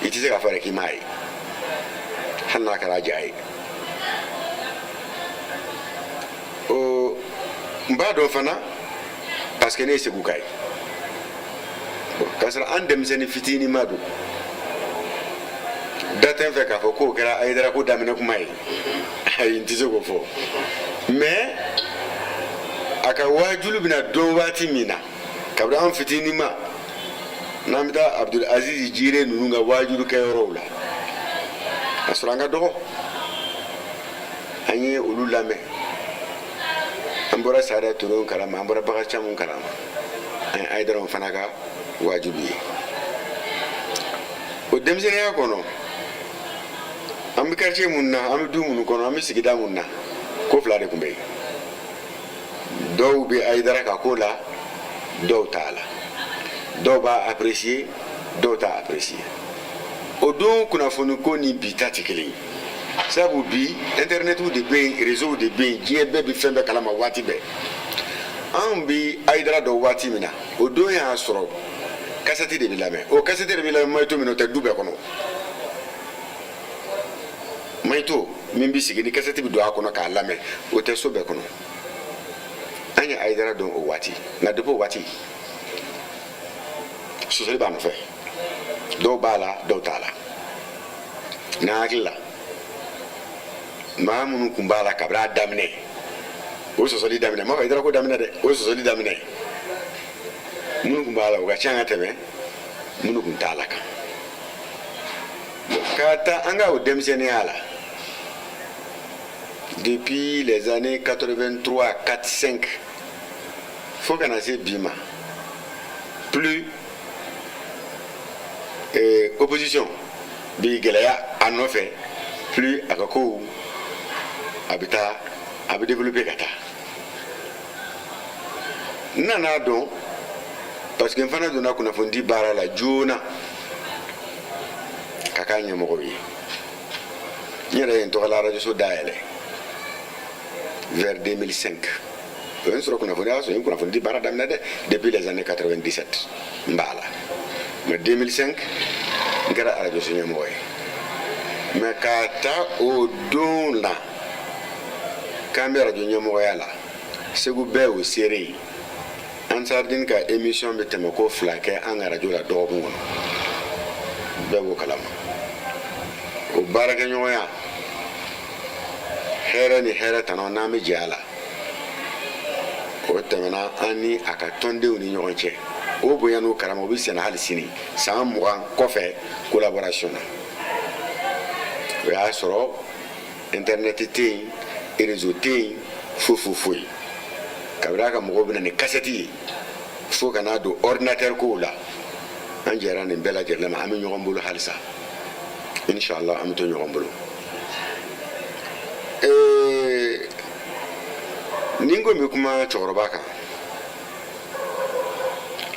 I tɛ se k'a fɔ yɛrɛ k'i m'a ye, hali n'a kɛra ja ye. O n b'a dɔn fana parce que ne ye Seguka ye, k'a sɔrɔ an denmisɛnnin fitinin ma don da tɛ n fɛ k'a fɔ k'o kɛra Ayidara ko daminɛ kuma ye. Ayi, n tɛ se k'o fɔ, mais a ka waajulu bɛna dɔn waati min na, kabini an fitinin ma, n'an bɛ taa Abdul Aziz Jire ninnu ka waajulu kɛyɔrɔw la, a sɔrɔ an ka dɔgɔ, an ye olu lamɛn. An bɔra Sada Touré kalama, an bɔra Bakari Camu kalama, an ye Ayidara fana ka waajulu ye. O denmisɛnninya kɔnɔ, an bɛ quartier mun na, an bɛ du minnu kɔnɔ, an bɛ sigida mun na, ko fila de tun bɛ yen. Dɔw bɛ Ayidara ka ko la, dɔw t'a la. Dɔw b'a apprécier, dɔw t'a apprécier. O don kunnafoni ko ni bi ta tɛ kelen ye, sabu bi internetiw de bɛ yen, réseau de bɛ yen, diɲɛ bɛɛ bɛ fɛn bɛɛ kalama waati bɛɛ. Anw bɛ Ayidara dɔn waati min na, o don y'a sɔrɔ kasɛti de bɛ lamɛn. O kasɛti de bɛ lamɛn magnéto min na, o tɛ du bɛɛ kɔnɔ. Magnéto min bɛ sigi ni kasɛti bɛ don a kɔnɔ k'a lamɛn, o tɛ so bɛɛ kɔnɔ. An ye Ayidara dɔn o waati, nka depuis o waati, sɔsɔli b'a nɔfɛ. Dɔw b'a la, dɔw t'a la. N'an hakili la, maa minnu tun b'a la kabini a daminɛ, o sɔsɔli daminɛ, n m'a fɔ Ayidara ko daminɛ dɛ, o sɔsɔli daminɛ, minnu tun b'a la, o ka ca ka tɛmɛ minnu tun t'a la kan. Ka taa an ka o denmisɛnninya la, depuis les années 83, 4, 5, fo ka na se bi ma, plus Opposition bi gɛlɛya a nɔfɛ, plus a ka kow a bɛ taa, a bɛ développer ka taa. N nana dɔn, parce que n fana donna kunnafonidi baara la joona ka k'a ɲɛmɔgɔw ye. N yɛrɛ ye n tɔgɔla arajoso dayɛlɛ vers 2005. O ye n sɔrɔ kunnafoni y'a sɔrɔ n ye kunnafonidi baara daminɛ dɛ depuis les années 97, n b'a la, mais 2005 n kɛra arajoso ɲɛmɔgɔ ye. Mais k'a ta o don na k'an bɛ arajo ɲɛmɔgɔya la, Segu bɛɛ y'o seere ye. Ansardine ka émission bɛ tɛmɛ ko 2 kɛ an ka arajo la dɔgɔkun kɔnɔ, bɛɛ b'o kalama. O baarakɛɲɔgɔnya, hɛrɛ ni hɛrɛ tana n'an bɛ jɛ a la, o tɛmɛna an ni a ka tɔndenw ni ɲɔgɔn cɛ. O bonya n'o karama, o bɛ senna hali sini, san 20 kɔfɛ collaboration na. O y'a sɔrɔ internet tɛ yen, réseau tɛ yen, foyi foyi foyi. Kabini a ka mɔgɔw bɛ na ni kasɛti ye fo ka n'a don ordinateur kow la, an jɛra nin bɛɛ lajɛlen ma. An bɛ ɲɔgɔn bolo halisa, inshallah an bɛ to ɲɔgɔn bolo. Ni n ko n bɛ kuma cɛkɔrɔba kan,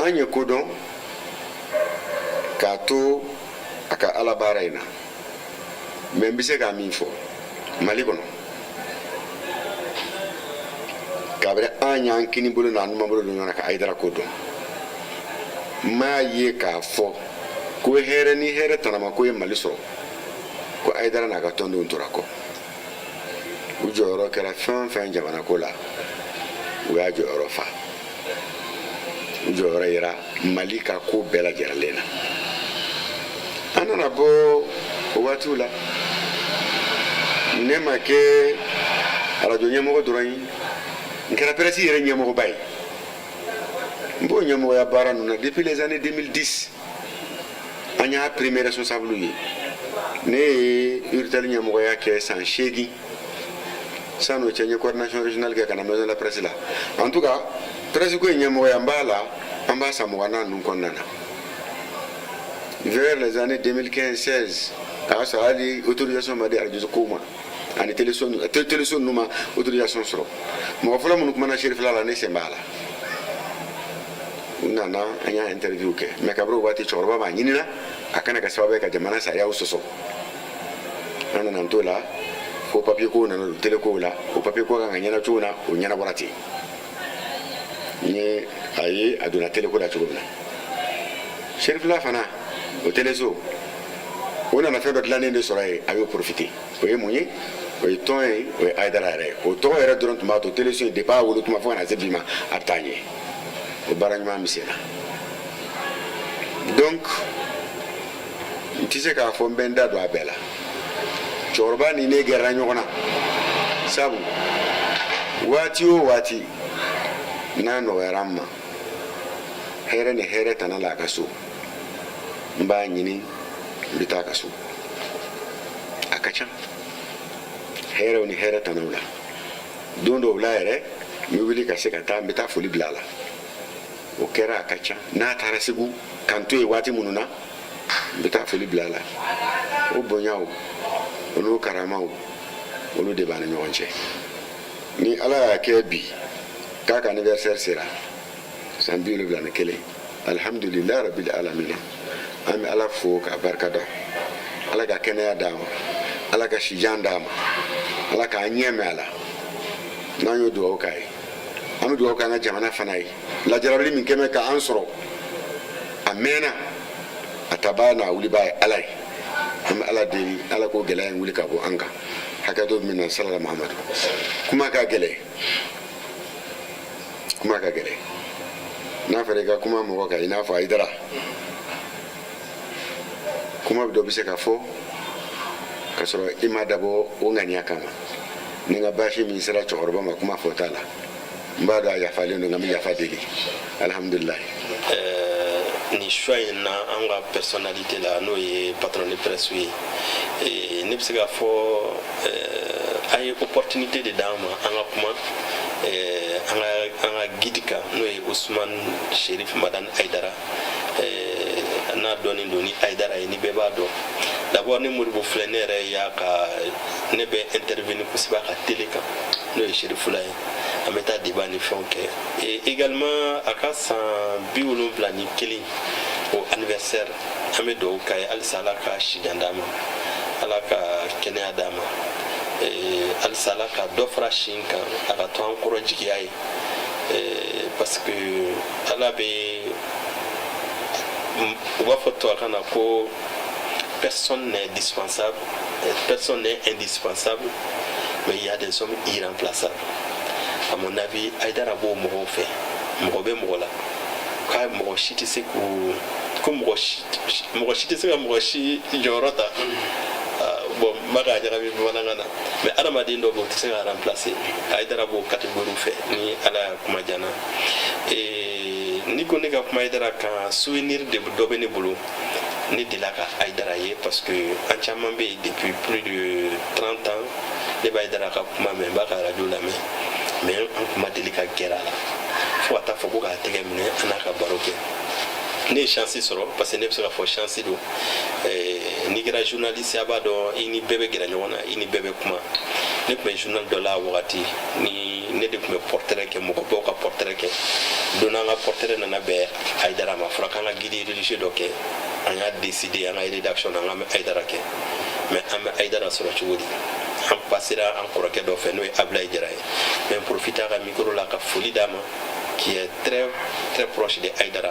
an ye ko dɔn k'a to a ka ala baara in na, mais n bɛ se k'a min fɔ Mali kɔnɔ, kabini an y'an kini bolo n'an numan bolo don ɲɔgɔn na ka Hayidara ko dɔn, n m'a ye k'a fɔ ko hɛrɛ ni hɛrɛ tanama ko ye Mali sɔrɔ ko Hayidara n'a ka tɔndenw tora kɔ. U jɔyɔrɔ kɛra fɛn o fɛn jamana ko la, u y'a jɔyɔrɔ fa. U jɔyɔrɔ yera Mali ka ko bɛɛ lajɛlen na. An nana bɔ o waatiw la, ne ma kɛ arajo ɲɛmɔgɔ dɔrɔn ye, n kɛra presse yɛrɛ ɲɛmɔgɔba ye. N b'o ɲɛmɔgɔya baara ninnu na depuis les années 2010. An y'a premier responsable ye. Ne ye URTEL ɲɛmɔgɔya kɛ san 8. San'o cɛ, n ye coordination régionale kɛ ka na maison de la presse la. En tout cas, presse ko in ɲɛmɔgɔya, n b'a la, an b'a san 20 na ninnu kɔnɔna na. Vers les années 2015 16, a y'a sɔrɔ hali autorisation ma di arajo kow ma ani téléso ninnu ma autorisation sɔrɔ. Mɔgɔ fɔlɔ minnu kumana Serifila la, ne sen b'a la. U nana, an y'a interview kɛ. Mais kabini o waati, cɛkɔrɔba b'a ɲinina a kana kɛ sababu ye ka jamana sariyaw sɔsɔ. An nana t'o la fo papier kow nana don télé kow la. O papier ko kan ka ɲɛna cogo na, o ɲɛnabɔra ten. N ye a ye a donna télé ko la cogo min na, Serifila fana, o téléso o nana fɛn dɔ dilannen de sɔrɔ yen, a y'o profiter. O ye mun ye? O ye tɔn ye, o ye Hayidara yɛrɛ ye. O tɔgɔ yɛrɛ dɔrɔn tun b'a to téléso in, depuis a wolo tuma fo ka na se bi ma, a bɛ taa ɲɛ. O baara ɲuman bɛ sen na. Donc n tɛ se k'a fɔ n bɛ n da don a bɛɛ la. Cɛkɔrɔba ni ne gɛrɛla ɲɔgɔn na, sabu waati o waati n'a nɔgɔyara n ma, hɛrɛ ni hɛrɛ tana la a ka so, n b'a ɲini, n bɛ taa a ka so. A ka ca hɛrɛw ni hɛrɛ tanaw la. Don dɔw la yɛrɛ, n bɛ wuli ka se ka taa, n bɛ taa foli bila a la. O kɛra, a ka ca. N'a taara Segu k'an to yen waati minnu na, n bɛ taa foli bila a la. O bonyaw, o n'o karamaw, olu de b'an ni ɲɔgɔn cɛ. Ni Ala y'a kɛ bi k'a ka anniversaire sera, san 71, alhamdulilayi rabil alamina, an bɛ Ala fo k'a barika da. Ala ka kɛnɛya d'a ma, Ala ka sijan d'a ma, Ala k'an ɲɛ mɛn a la. N'an y'o dugawu k'a ye, an bɛ dugawu k'an ka jamana fana ye. Lajarabili min kɛmɛ k'an sɔrɔ a mɛnna, a tabaa n'a wulibaa ye Ala ye. An bɛ Ala deli, Ala k'o gɛlɛya in wuli ka bɔ an kan. Hakɛto min na, salala Mahamadu. Kuma ka gɛlɛn, kuma ka gɛlɛn. N'a fɔra i ka kuma mɔgɔ kan i n'a fɔ Hayidara, kuma dɔ bɛ se ka fɔ ka sɔrɔ i ma dabɔ o ŋaniya kama. Ni n ka baasi min sera cɛkɔrɔba ma kuma fɔta la, n b'a dɔn a yafalen don, nka n bɛ yafa deli. Alihamudulilayi. Nin choix in na, an ka personnalité la, n'o ye patron de presse ye, ne bɛ se k'a fɔ a ye opportunité de d'an ma an ka kuma an ka guide kan, n'o ye Ousmane Cherif Madani Hayidara. N'a n'a dɔnnen don ni Hayidara ye, ni bɛɛ b'a dɔn. D'abord, ne Modibo filɛ, ne yɛrɛ y'a ka, ne bɛ intervenir kosɛbɛ a ka télé kan, n'o ye Cherifula ye. An bɛ taa débat ni fɛnw kɛ. Et également, a ka san 71, o anniversaire, an bɛ dugawu k'a ye halisa, Ala ka sijan d'a ma, Ala ka kɛnɛya d'a ma, halisa Ala ka dɔ fara si in kan, a ka to an kɔrɔ jigiya ye, parce que Ala bɛ, u b'a fɔ tubabukan na ko personne n'est dispensable, personne n'est indispensable, mais il y a des hommes irremplaçables. À mon avis, Hayidara b'o mɔgɔw fɛ. Mɔgɔ bɛ mɔgɔ la k'a mɔgɔ si tɛ se k'o ko mɔgɔ si tɛ se ka mɔgɔ si jɔyɔrɔ ta. Bon, n b'a ka ɲagami bamanankan na, mais adamaden dɔw bɛ yen, o tɛ se ka remplacer. Hayidara b'o catégorie fɛ. Ni Ala y'a kuma diya n na, n'i ko ne ka kuma Hayidara kan, souvenir de dɔ bɛ ne bolo. Ne delila ka Hayidara ye, parce que an caman bɛ yen, depuis plus de 30 ans, ne bɛ Hayidara ka kuma mɛn, n b'a ka radio lamɛn, mais an kun ma deli ka gɛrɛ a la fo ka taa fɔ ko k'a tɛgɛ minɛ, an n'a ka baro kɛ. Ne ye chance sɔrɔ, parce que ne bɛ se k'a fɔ chance don. N'i kɛra journaliste, a b'a dɔn, i ni bɛɛ bɛ gɛrɛ ɲɔgɔn na, i ni bɛɛ bɛ kuma. Ne tun bɛ journal dɔ la wagati ni ne de tun bɛ portrait kɛ, mɔgɔbaw ka portrait kɛ. Don n'an ka portrait nana bɛn Hayidara ma, fɔra k'an ka guide religieux dɔ kɛ. An y'a décidé an ka rédaction na, an ka Hayidara kɛ. Mais an bɛ Hayidara sɔrɔ cogo di? An passera an kɔrɔkɛ dɔ fɛ, n'o ye Ablaye Jara ye. Mais n profite a ka micro la ka foli d'a ma, qui est très très proche de Hayidara,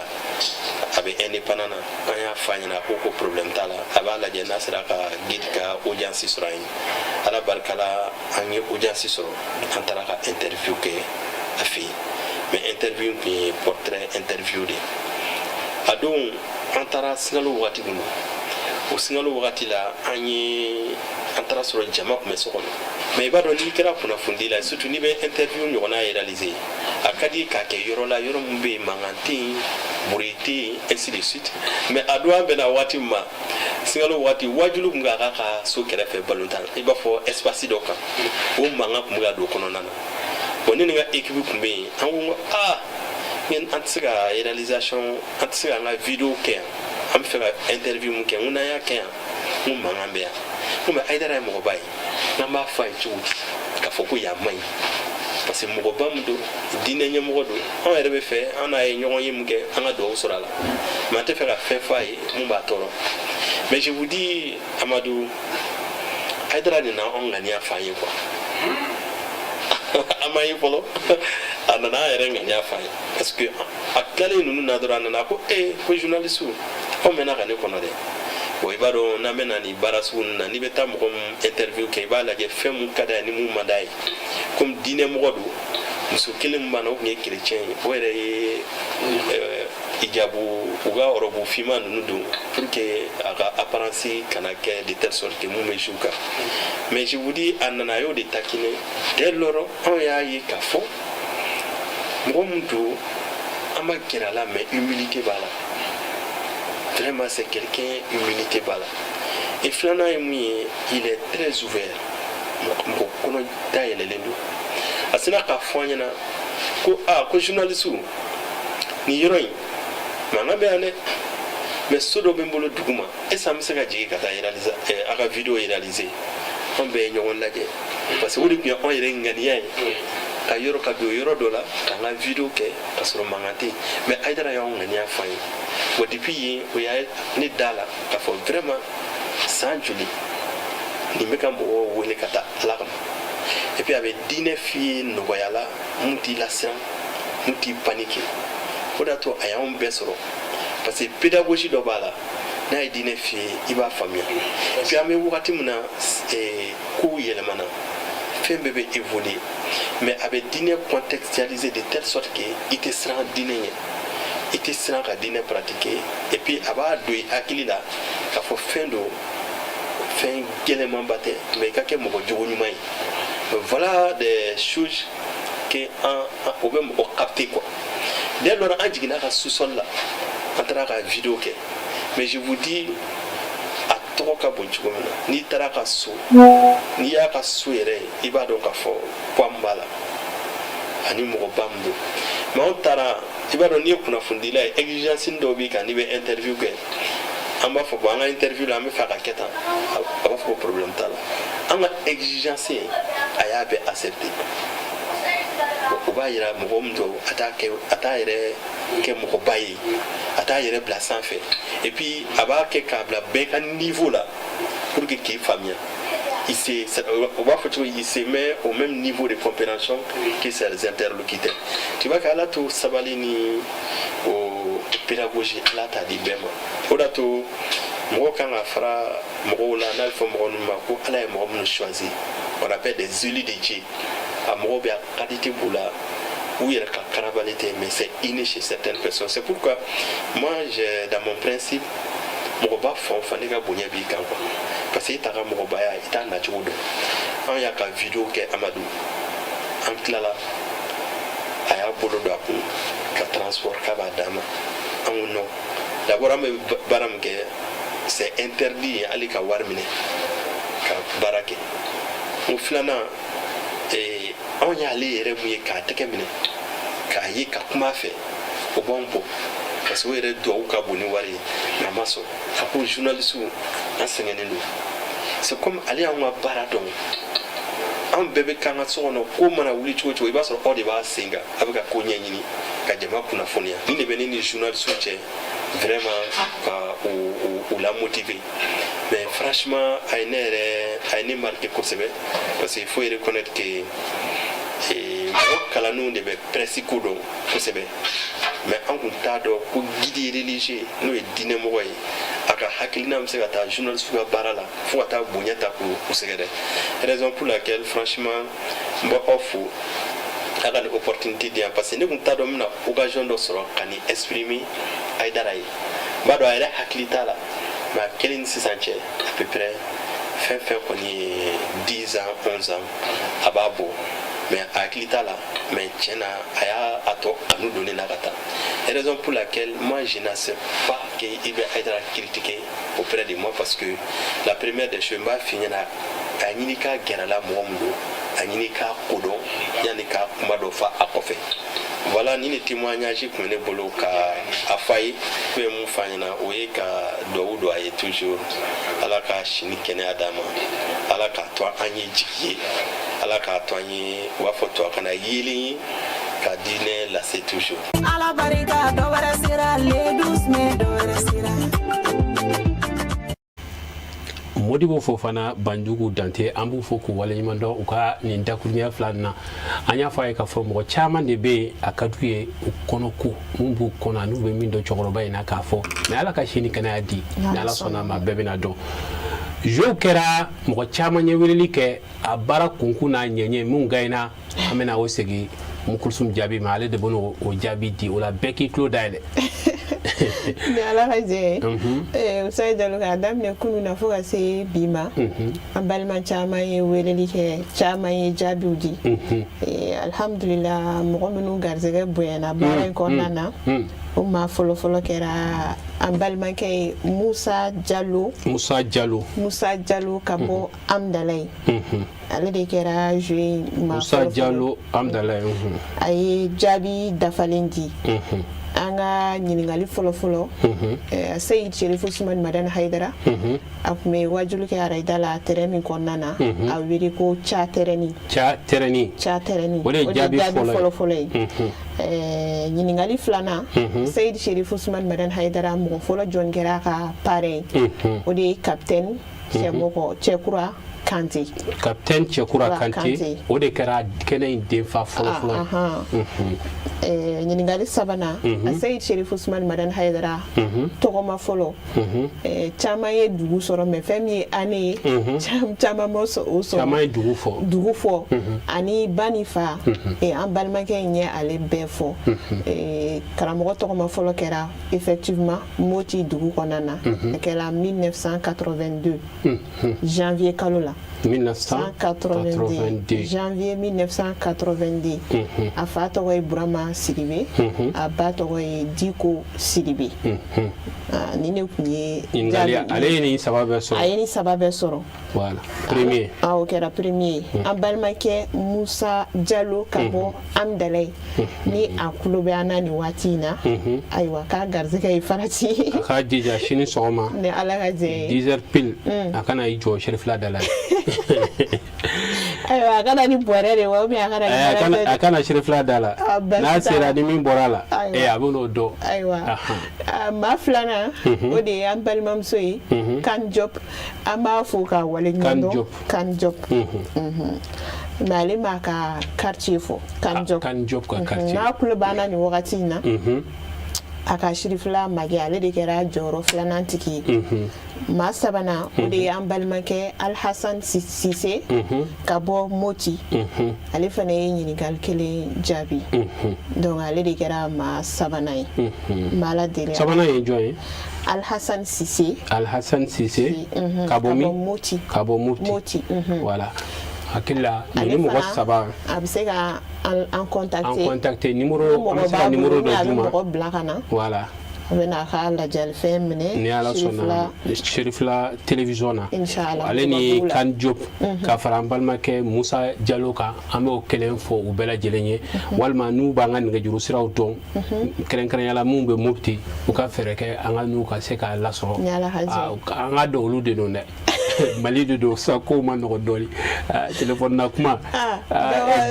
a bɛ indépendant na. An y'a f'a ɲɛna, a ko ko problème t'a la, a b'a lajɛ n'a sera ka guide ka audience sɔrɔ an ye. Ala barika la, an ye audience sɔrɔ, an taara ka interview kɛ a fɛ yen. Mais interview tun ye portrait interview de ye. A don, an taara sunkalo wagati kun don. O sunkalo wagati la, an ye an taara sɔrɔ jama tun bɛ so kɔnɔ. Mais i b'a dɔn, n'i kɛra kunnafonidi la, surtout n'i bɛ interview ɲɔgɔnna réaliser, a ka di k'a kɛ yɔrɔ la, yɔrɔ min bɛ yen, mankan tɛ yen, bruit tɛ yen, ainsi de suite. Mais a don, an bɛnna waati min ma, sunkalo waati, wajulu tun k'a ka so kɛrɛfɛ balontan, i b'a fɔ espace dɔ kan, o mankan tun bɛ ka don kɔnɔna na. Bon, ne ni n ka équipe tun bɛ yen. An ko aa, an tɛ se ka réalisation, an tɛ se k'an ka vidéo kɛ yan. An bɛ fɛ ka interview mun kɛ, n ko n'an y'a kɛ yan, n ko mankan bɛ yan. N ko mais Hayidara ye mɔgɔba ye, n'an b'a fɔ a ye cogo di k'a fɔ ko yan man ɲi? Parce que mɔgɔba min don, diinɛ ɲɛmɔgɔ don, anw yɛrɛ bɛ fɛ an n'a ye ɲɔgɔn ye mun kɛ, an ka dugawu sɔrɔ a la, mais an tɛ fɛ ka fɛn fɔ a ye mun b'a tɔɔrɔ. Mais je vous dis, Amadu, Hayidara de na anw ŋaniya f'an ye quoi. An ma ye fɔlɔ, a nana an yɛrɛ ŋaniya f'an ye, parce que a tilalen ninnu na dɔrɔn, a nana ko ee, ko journaliste, aw mɛnna ka ne kɔnɔ dɛ. Bon, i b'a dɔn, n'an bɛ na nin baara sugu ninnu na, n'i bɛ taa mɔgɔ min interview kɛ, i b'a lajɛ fɛn mun ka d'a ye ni mun man d'a ye. Komi diinɛ mɔgɔ don, muso kelen min b'a na, o tun ye chrétien ye, o yɛrɛ ye hijabu, u ka robe finman ninnu don pour que a ka apparence kana kɛ de telle sorte que mun bɛ jouer kan. Mais je vous dis, a nana, a y'o de taquiner. Dès lors, anw y'a ye k'a fɔ mɔgɔ min don, an ma gɛrɛ a la, mais humilité b'a la. Vraiment, c'est quelqu'un, humilité b'a la. Et filanan ye mun ye? Il est très ouvert, mɔgɔ kɔnɔ dayɛlɛlen don. A sina k'a fɔ an ɲɛna ko aa, ko journaliste, nin yɔrɔ in mankan bɛ yan dɛ, mais so dɔ bɛ n bolo dugu ma, est ce que an bɛ se ka jigin ka taa réaliser a ka vidéo réaliser? An bɛɛ ye ɲɔgɔn lajɛ, parce que o de tun ye anw yɛrɛ ŋaniya ye, ka yɔrɔ ka don yɔrɔ dɔ la k'an ka vidéo kɛ ka sɔrɔ mankan tɛ yen. Mais Hayidara y'anw ŋaniya fɔ an ye. Bon, depuis yen, o y'a ne da la k'a fɔ vraiment, san joli nin bɛ ka mɔgɔw wele ka taa Ala kama. Et puis a bɛ diinɛ f'i ye nɔgɔya la, mun t'i lasiran, mun t'i paniquer. O de y'a to a y'anw bɛɛ sɔrɔ, parce que pédagogie dɔ b'a la. N'a ye diinɛ f'i ye, i b'a faamuya. Et puis an bɛ wagati min na, kow yɛlɛmana, fɛn bɛɛ bɛ évoluer, mais a bɛ diinɛ contextualiser de telle sorte que i tɛ siran diinɛ ɲɛ, i tɛ siran ka diinɛ pratiquer. Et puis a b'a don i hakili la k'a fɔ fɛn don, fɛn gɛlɛnmanba tɛ, mais i ka kɛ mɔgɔ jogo ɲuman ye. Voilà des choses que an o bɛ mɔgɔ capter quoi. Dès lors, an jiginna ka sous-sol la, an taara ka vidéo kɛ. Mais je vous dis, a tɔgɔ ka bon cogo min na, n'i taara ka so, n'i y'a ka so yɛrɛ ye, i b'a dɔn k'a fɔ poids min b'a la ani mɔgɔba min don. Mais anw taara I b'a dɔn, n'i ye kunnafonidila ye, exigence dɔw b'i kan. N'i bɛ interview kɛ, an b'a fɔ: bon, an ka interview la, an bɛ fɛ a ka kɛ tan. A b'a fɔ ko problème t'a la. An ka exigence, a y'a bɛɛ accepter. O b'a yira mɔgɔ min don, a t'a kɛ, a t'a yɛrɛ kɛ mɔgɔba ye, a t'a yɛrɛ bila sanfɛ, et puis a b'a kɛ k'a bila bɛɛ ka niveau la pour que k'i faamuya. Il se, o b'a fɔ cogo, il se met au même niveau de compréhension que ses interlocuteurs. Tu vois que Ala to sabali ni o pédagogie, Ala t'a di bɛɛ ma. O de to mɔgɔ kan ka fara mɔgɔw la, n'a bɛ fɔ mɔgɔ minnu ma ko Ala ye mɔgɔ minnu choisi, on appelle des élus de Dieu. A mɔgɔw bɛ, a qualité b'u la, u yɛrɛ ka karabali tɛ, mais c'est inné chez certaines personnes. C'est pourquoi moi, j'ai dans mon principe, mɔgɔba fan o fan, ne ka bonya b'i kan quoi, parce que e t'a ka mɔgɔbaya, i t'a nacogo dɔn. An y'a ka vidéo kɛ, Amadu, an tilala, a y'a bolo don a kun ka transport k'a b'a d'a ma. An ko non, d'abord an bɛ baara min kɛ, c'est interdit hali ka wari minɛ ka baara kɛ. O filanan, anw y'ale yɛrɛ mun ye k'a tɛgɛ minɛ k'a ye ka kuma a fɛ, o b'anw bɔ, parce que o yɛrɛ duwawu ka bon ni wari ye. Mais a ma sɔn. A ko journaliste, an sɛgɛnnen don. C'est comme ale y'anw ka baara dɔn. Anw bɛɛ bɛ k'an ka so kɔnɔ, ko mana wuli cogo cogo, i b'a sɔrɔ aw de b'a sen kan, a bɛ ka ko ɲɛɲini ka jama kunnafoniya. Nin de bɛ ne ni journaliste cɛ, vraiment ka o la motiver. Mais franchement, a ye ne yɛrɛ, a ye ne marqué kosɛbɛ, parce que il faut reconnaître que mɔgɔ kalannenw de bɛ presse ko dɔn kosɛbɛ, mais an kun t'a dɔn ko guide religieux, n'o ye diinɛmɔgɔ ye, a ka hakilina bɛ se ka taa journaliste ka baara la fo ka taa bonya ta k'u sɛgɛrɛ. Raison pour laquelle, franchement, n bɛ aw fo a ka nin opportunité di yan, parce que ne kun t'a dɔn n bɛna occasion dɔ sɔrɔ ka nin exprimer Hayidara ye. N b'a dɔn a yɛrɛ hakili t'a la, mais a kɛlen ni sisan cɛ, à peu près fɛn fɛn kɔni ye 10 ans, 11 ans, a b'a bɔ, mais a hakili t'a la. Mais tiɲɛ na, a y'a a tɔ kanu don ne na ka taa. Raison pour laquelle moi, je n'accepte pas que i bɛ Hayidara critiquer auprès de moi, parce que la première des choses, n b'a f'i ɲɛna, a ɲini k'a gɛrɛla mɔgɔ min don, a ɲini k'a kodɔn yanni ka kuma dɔ fɔ a kɔfɛ. Voilà, ni ne témoignage tun bɛ ne bolo ka a fɔ a ye. N bɛ mun f'a ɲɛna, o ye ka duwawu don a ye toujours, Ala ka si ni kɛnɛya d'a ma, Ala k'a to an ye jigi ye, Ala k'a to an ye, u b'a fɔ tubabukan na, yeelen ye ka diinɛ lase toujours. Ala barika, dɔ wɛrɛ sera le 12 mai, dɔ wɛrɛ sera. Modibo Fofana, Banjugu Dante, an b'u fo k'u waleɲuman dɔn u ka nin dakuruɲɛ fila nin na. An y'a fɔ a ye k'a fɔ mɔgɔ caman de bɛ yen, a ka d'u ye u kɔnɔ ko mun b'u kɔnɔ ani u bɛ min dɔn cɛkɔrɔba in na k'a fɔ. Mais Ala ka si ni kɛnɛya di, ni Ala sɔnna a ma, bɛɛ bɛna dɔn. Jeu kɛra, mɔgɔ caman ye weleli kɛ, a baara kunkun n'a ɲɛɲɛ mun gagné, an bɛna o segin Mukulusum jaabi ma, ale de bɛ n'o jaabi di. O la, bɛɛ k'i tulo dayɛlɛ. Ni Ala ka jɛ ye, Usayi Jalo, k'a daminɛ kunun na fo ka se bi ma, an balima caman ye weleli kɛ, caman ye jaabiw di. Alhamdulila, mɔgɔ minnu garisɛgɛ bonyana baara in kɔnɔna na, o maa fɔlɔfɔlɔ kɛra an balimakɛ ye, Musa Jalo. Musa Jalo. Musa Jalo ka bɔ Amdalaye, ale de kɛra jeu maa Musa fɔlɔ-fɔlɔ. Jalo, Amdalaye. A ye jaabi dafalen di an ka ɲininkali fɔlɔ-fɔlɔ. Seyid Sherifu Usumani Madani Hayidara, a tun bɛ wajulu kɛ arayida la terrain min kɔnɔna na, a wele ko ca terrain. Ca terrain. Ca terrain. O de ye jaabi fɔlɔ ye. Ɲininkali filanan, Seyid Sherifu Usumani Madani Hayidara, mɔgɔ fɔlɔ jɔn kɛra a ka parrain ye? O de ye capitaine Cɛmɔgɔ Cɛkura Kante. Capitaine Cɛkura Kante, o de kɛra kɛnɛ in denfa fɔlɔ-fɔlɔ. Ɲininkali sabanan, Seyid Sherifu Usumani Madani Hayidara tɔgɔma fɔlɔ, caman ye dugu sɔrɔ, mais fɛn min ye année ye, caman ma o sɔrɔ. Caman ye dugu fɔ. Dugu fɔ ani ba ni fa, an balimakɛ in ye ale bɛɛ fɔ. Karamɔgɔ tɔgɔma fɔlɔ kɛra effectivement Moti dugu kɔnɔna na. A kɛra 1982 janvier kalo la. 1982, janvier 1982. A fa tɔgɔ ye Burama Sidibe, a ba tɔgɔ ye Diko Sidibe. Ni ne tun ye ale ye nin saba bɛɛ sɔrɔ. A ye nin saba bɛɛ sɔrɔ. Voilà, premier. O kɛra premier ye. An balimakɛ Musa Jalo ka bɔ Amdalaye, ni a tulo bɛ an na nin waati in na, ayiwa, k'a garisɛgɛ ye farati. A k'a jija sini sɔgɔma. Ni Ala ka jɛ ye. 10 heures pile, a kana i jɔ Cherifila da la. Ayiwa, a kana ni bɔrɛ de wa, ou bien a kana ni A kana Cherifila da la. N'a sera, ni min bɔra a la, a bɛ n'o dɔn. Ayiwa, maa filanan, o de ye an balimamuso ye, Kan Diop. An b'a fo k'a waleɲuman dɔn. Kan Diop, mais ale m'a ka quartier fɔ. Kan Diop. Kan Diop ka quartier. N'a tulo b'an na nin wagati in na, a ka Cherifila magɛ, ale de kɛra jɔyɔrɔ filanan tigi ye. Maa sabanan, o de ye an balimakɛ Alhasan Sise ka bɔ Moti. Ale fana ye ɲininkali kelen jaabi, donc ale de kɛra maa sabanan ye. N b'Ala deli. Sabanan ye jɔn ye? Alhasan Sise. Alhasan Sise ka bɔ min? Moti. Ka bɔ Moti. Moti. Voilà, hakili la ni mɔgɔ saba. A bɛ se ka an contacter. An contacter, numéro, an bɛ se ka numéro dɔ d'u ma. A bɛ mɔgɔ bila ka na. Voilà. A bɛ n'a ka lajalifɛn minɛ. Ni Ala sɔnna, Cherifila télévision na. Inchallah. Ale ni Kan Diop ka fara an balimakɛ Musa Jalo kan, an b'o kelen fɔ u bɛɛ lajɛlen ye. Walima n'u b'an ka nɛgɛjuru siraw dɔn, kɛrɛnkɛrɛnya la mun bɛ Mopti, u ka fɛɛrɛ kɛ an ka n'u ka se k'a lasɔrɔ. An ka dɔn olu de don dɛ. Mali de don sa, kow ma nɔgɔ dɔɔni, téléphone na kuma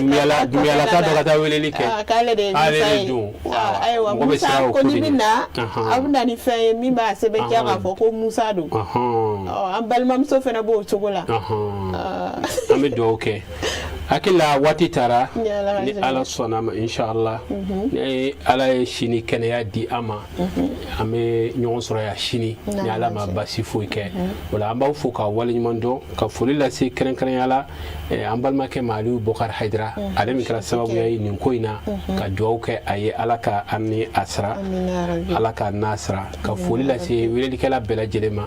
Dunbiyalaka dɔ ka taa weleli kɛ. K'ale de ye Musa ye. Don. Ayiwa, Musa ko ni bɛ na, a bɛ na ni fɛn ye min b'a sɛbɛntiya k'a fɔ ko Musa don. An balimamuso fana b'o cogo la. An bɛ dugawu kɛ. Hakili la waati taara. Ni Ala sɔnna ma, inshallah, ni Ala ye sini kɛnɛya di an ma, an bɛ ɲɔgɔn sɔrɔ yan sini, ni Ala ma basi foyi kɛ. O la, an b'aw fo ka waleɲuman dɔn, ka foli lase kɛrɛnkɛrɛnya la an balimakɛ ma Aliyu Bɔkari Hayidara, ale min kɛra sababuya ye nin ko in na, ka dugawu kɛ a ye, Ala ka an ni a sara, Ala ka n'a sara, ka foli lase welelikɛla bɛɛ lajɛlen ma,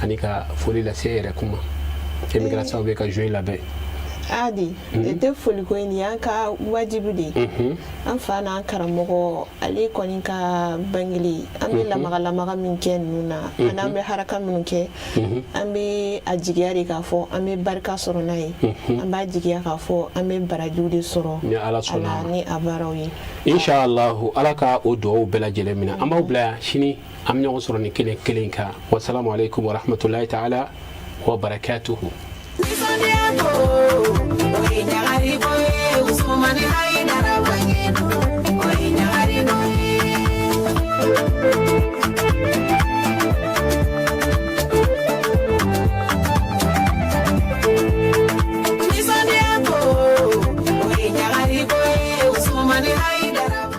ani ka foli lase e yɛrɛ kuma, e min kɛra sababu ye ka jeu in labɛn. Adi, o tɛ foliko ye, nin y'an ka wajibi de ye. An fa n'an karamɔgɔ, ale kɔni ka bangeli, an bɛ lamaga lamaga min kɛ ninnu na, ani an bɛ haraka minnu kɛ, an bɛ a jigiya de k'a fɔ an bɛ barika sɔrɔ n'a ye. An b'a jigiya k'a fɔ an bɛ barajiw de sɔrɔ. Ni Ala sɔnna. Ni a baaraw ye. Inshallah, Ala ka o dugawu bɛɛ lajɛlen minɛ. An b'aw bila yan, sini an bɛ ɲɔgɔn sɔrɔ nin kelen kelen kan. Wasalamu aleykum wa rahmatulahi taala wa barakatuhu. Nisɔndiya ko, o ye ɲagariko ye, Usumani Hayidara bange o ye ɲagariko ye. Nisɔndiya ko, o ye ɲagariko ye, Usumani Hayidara.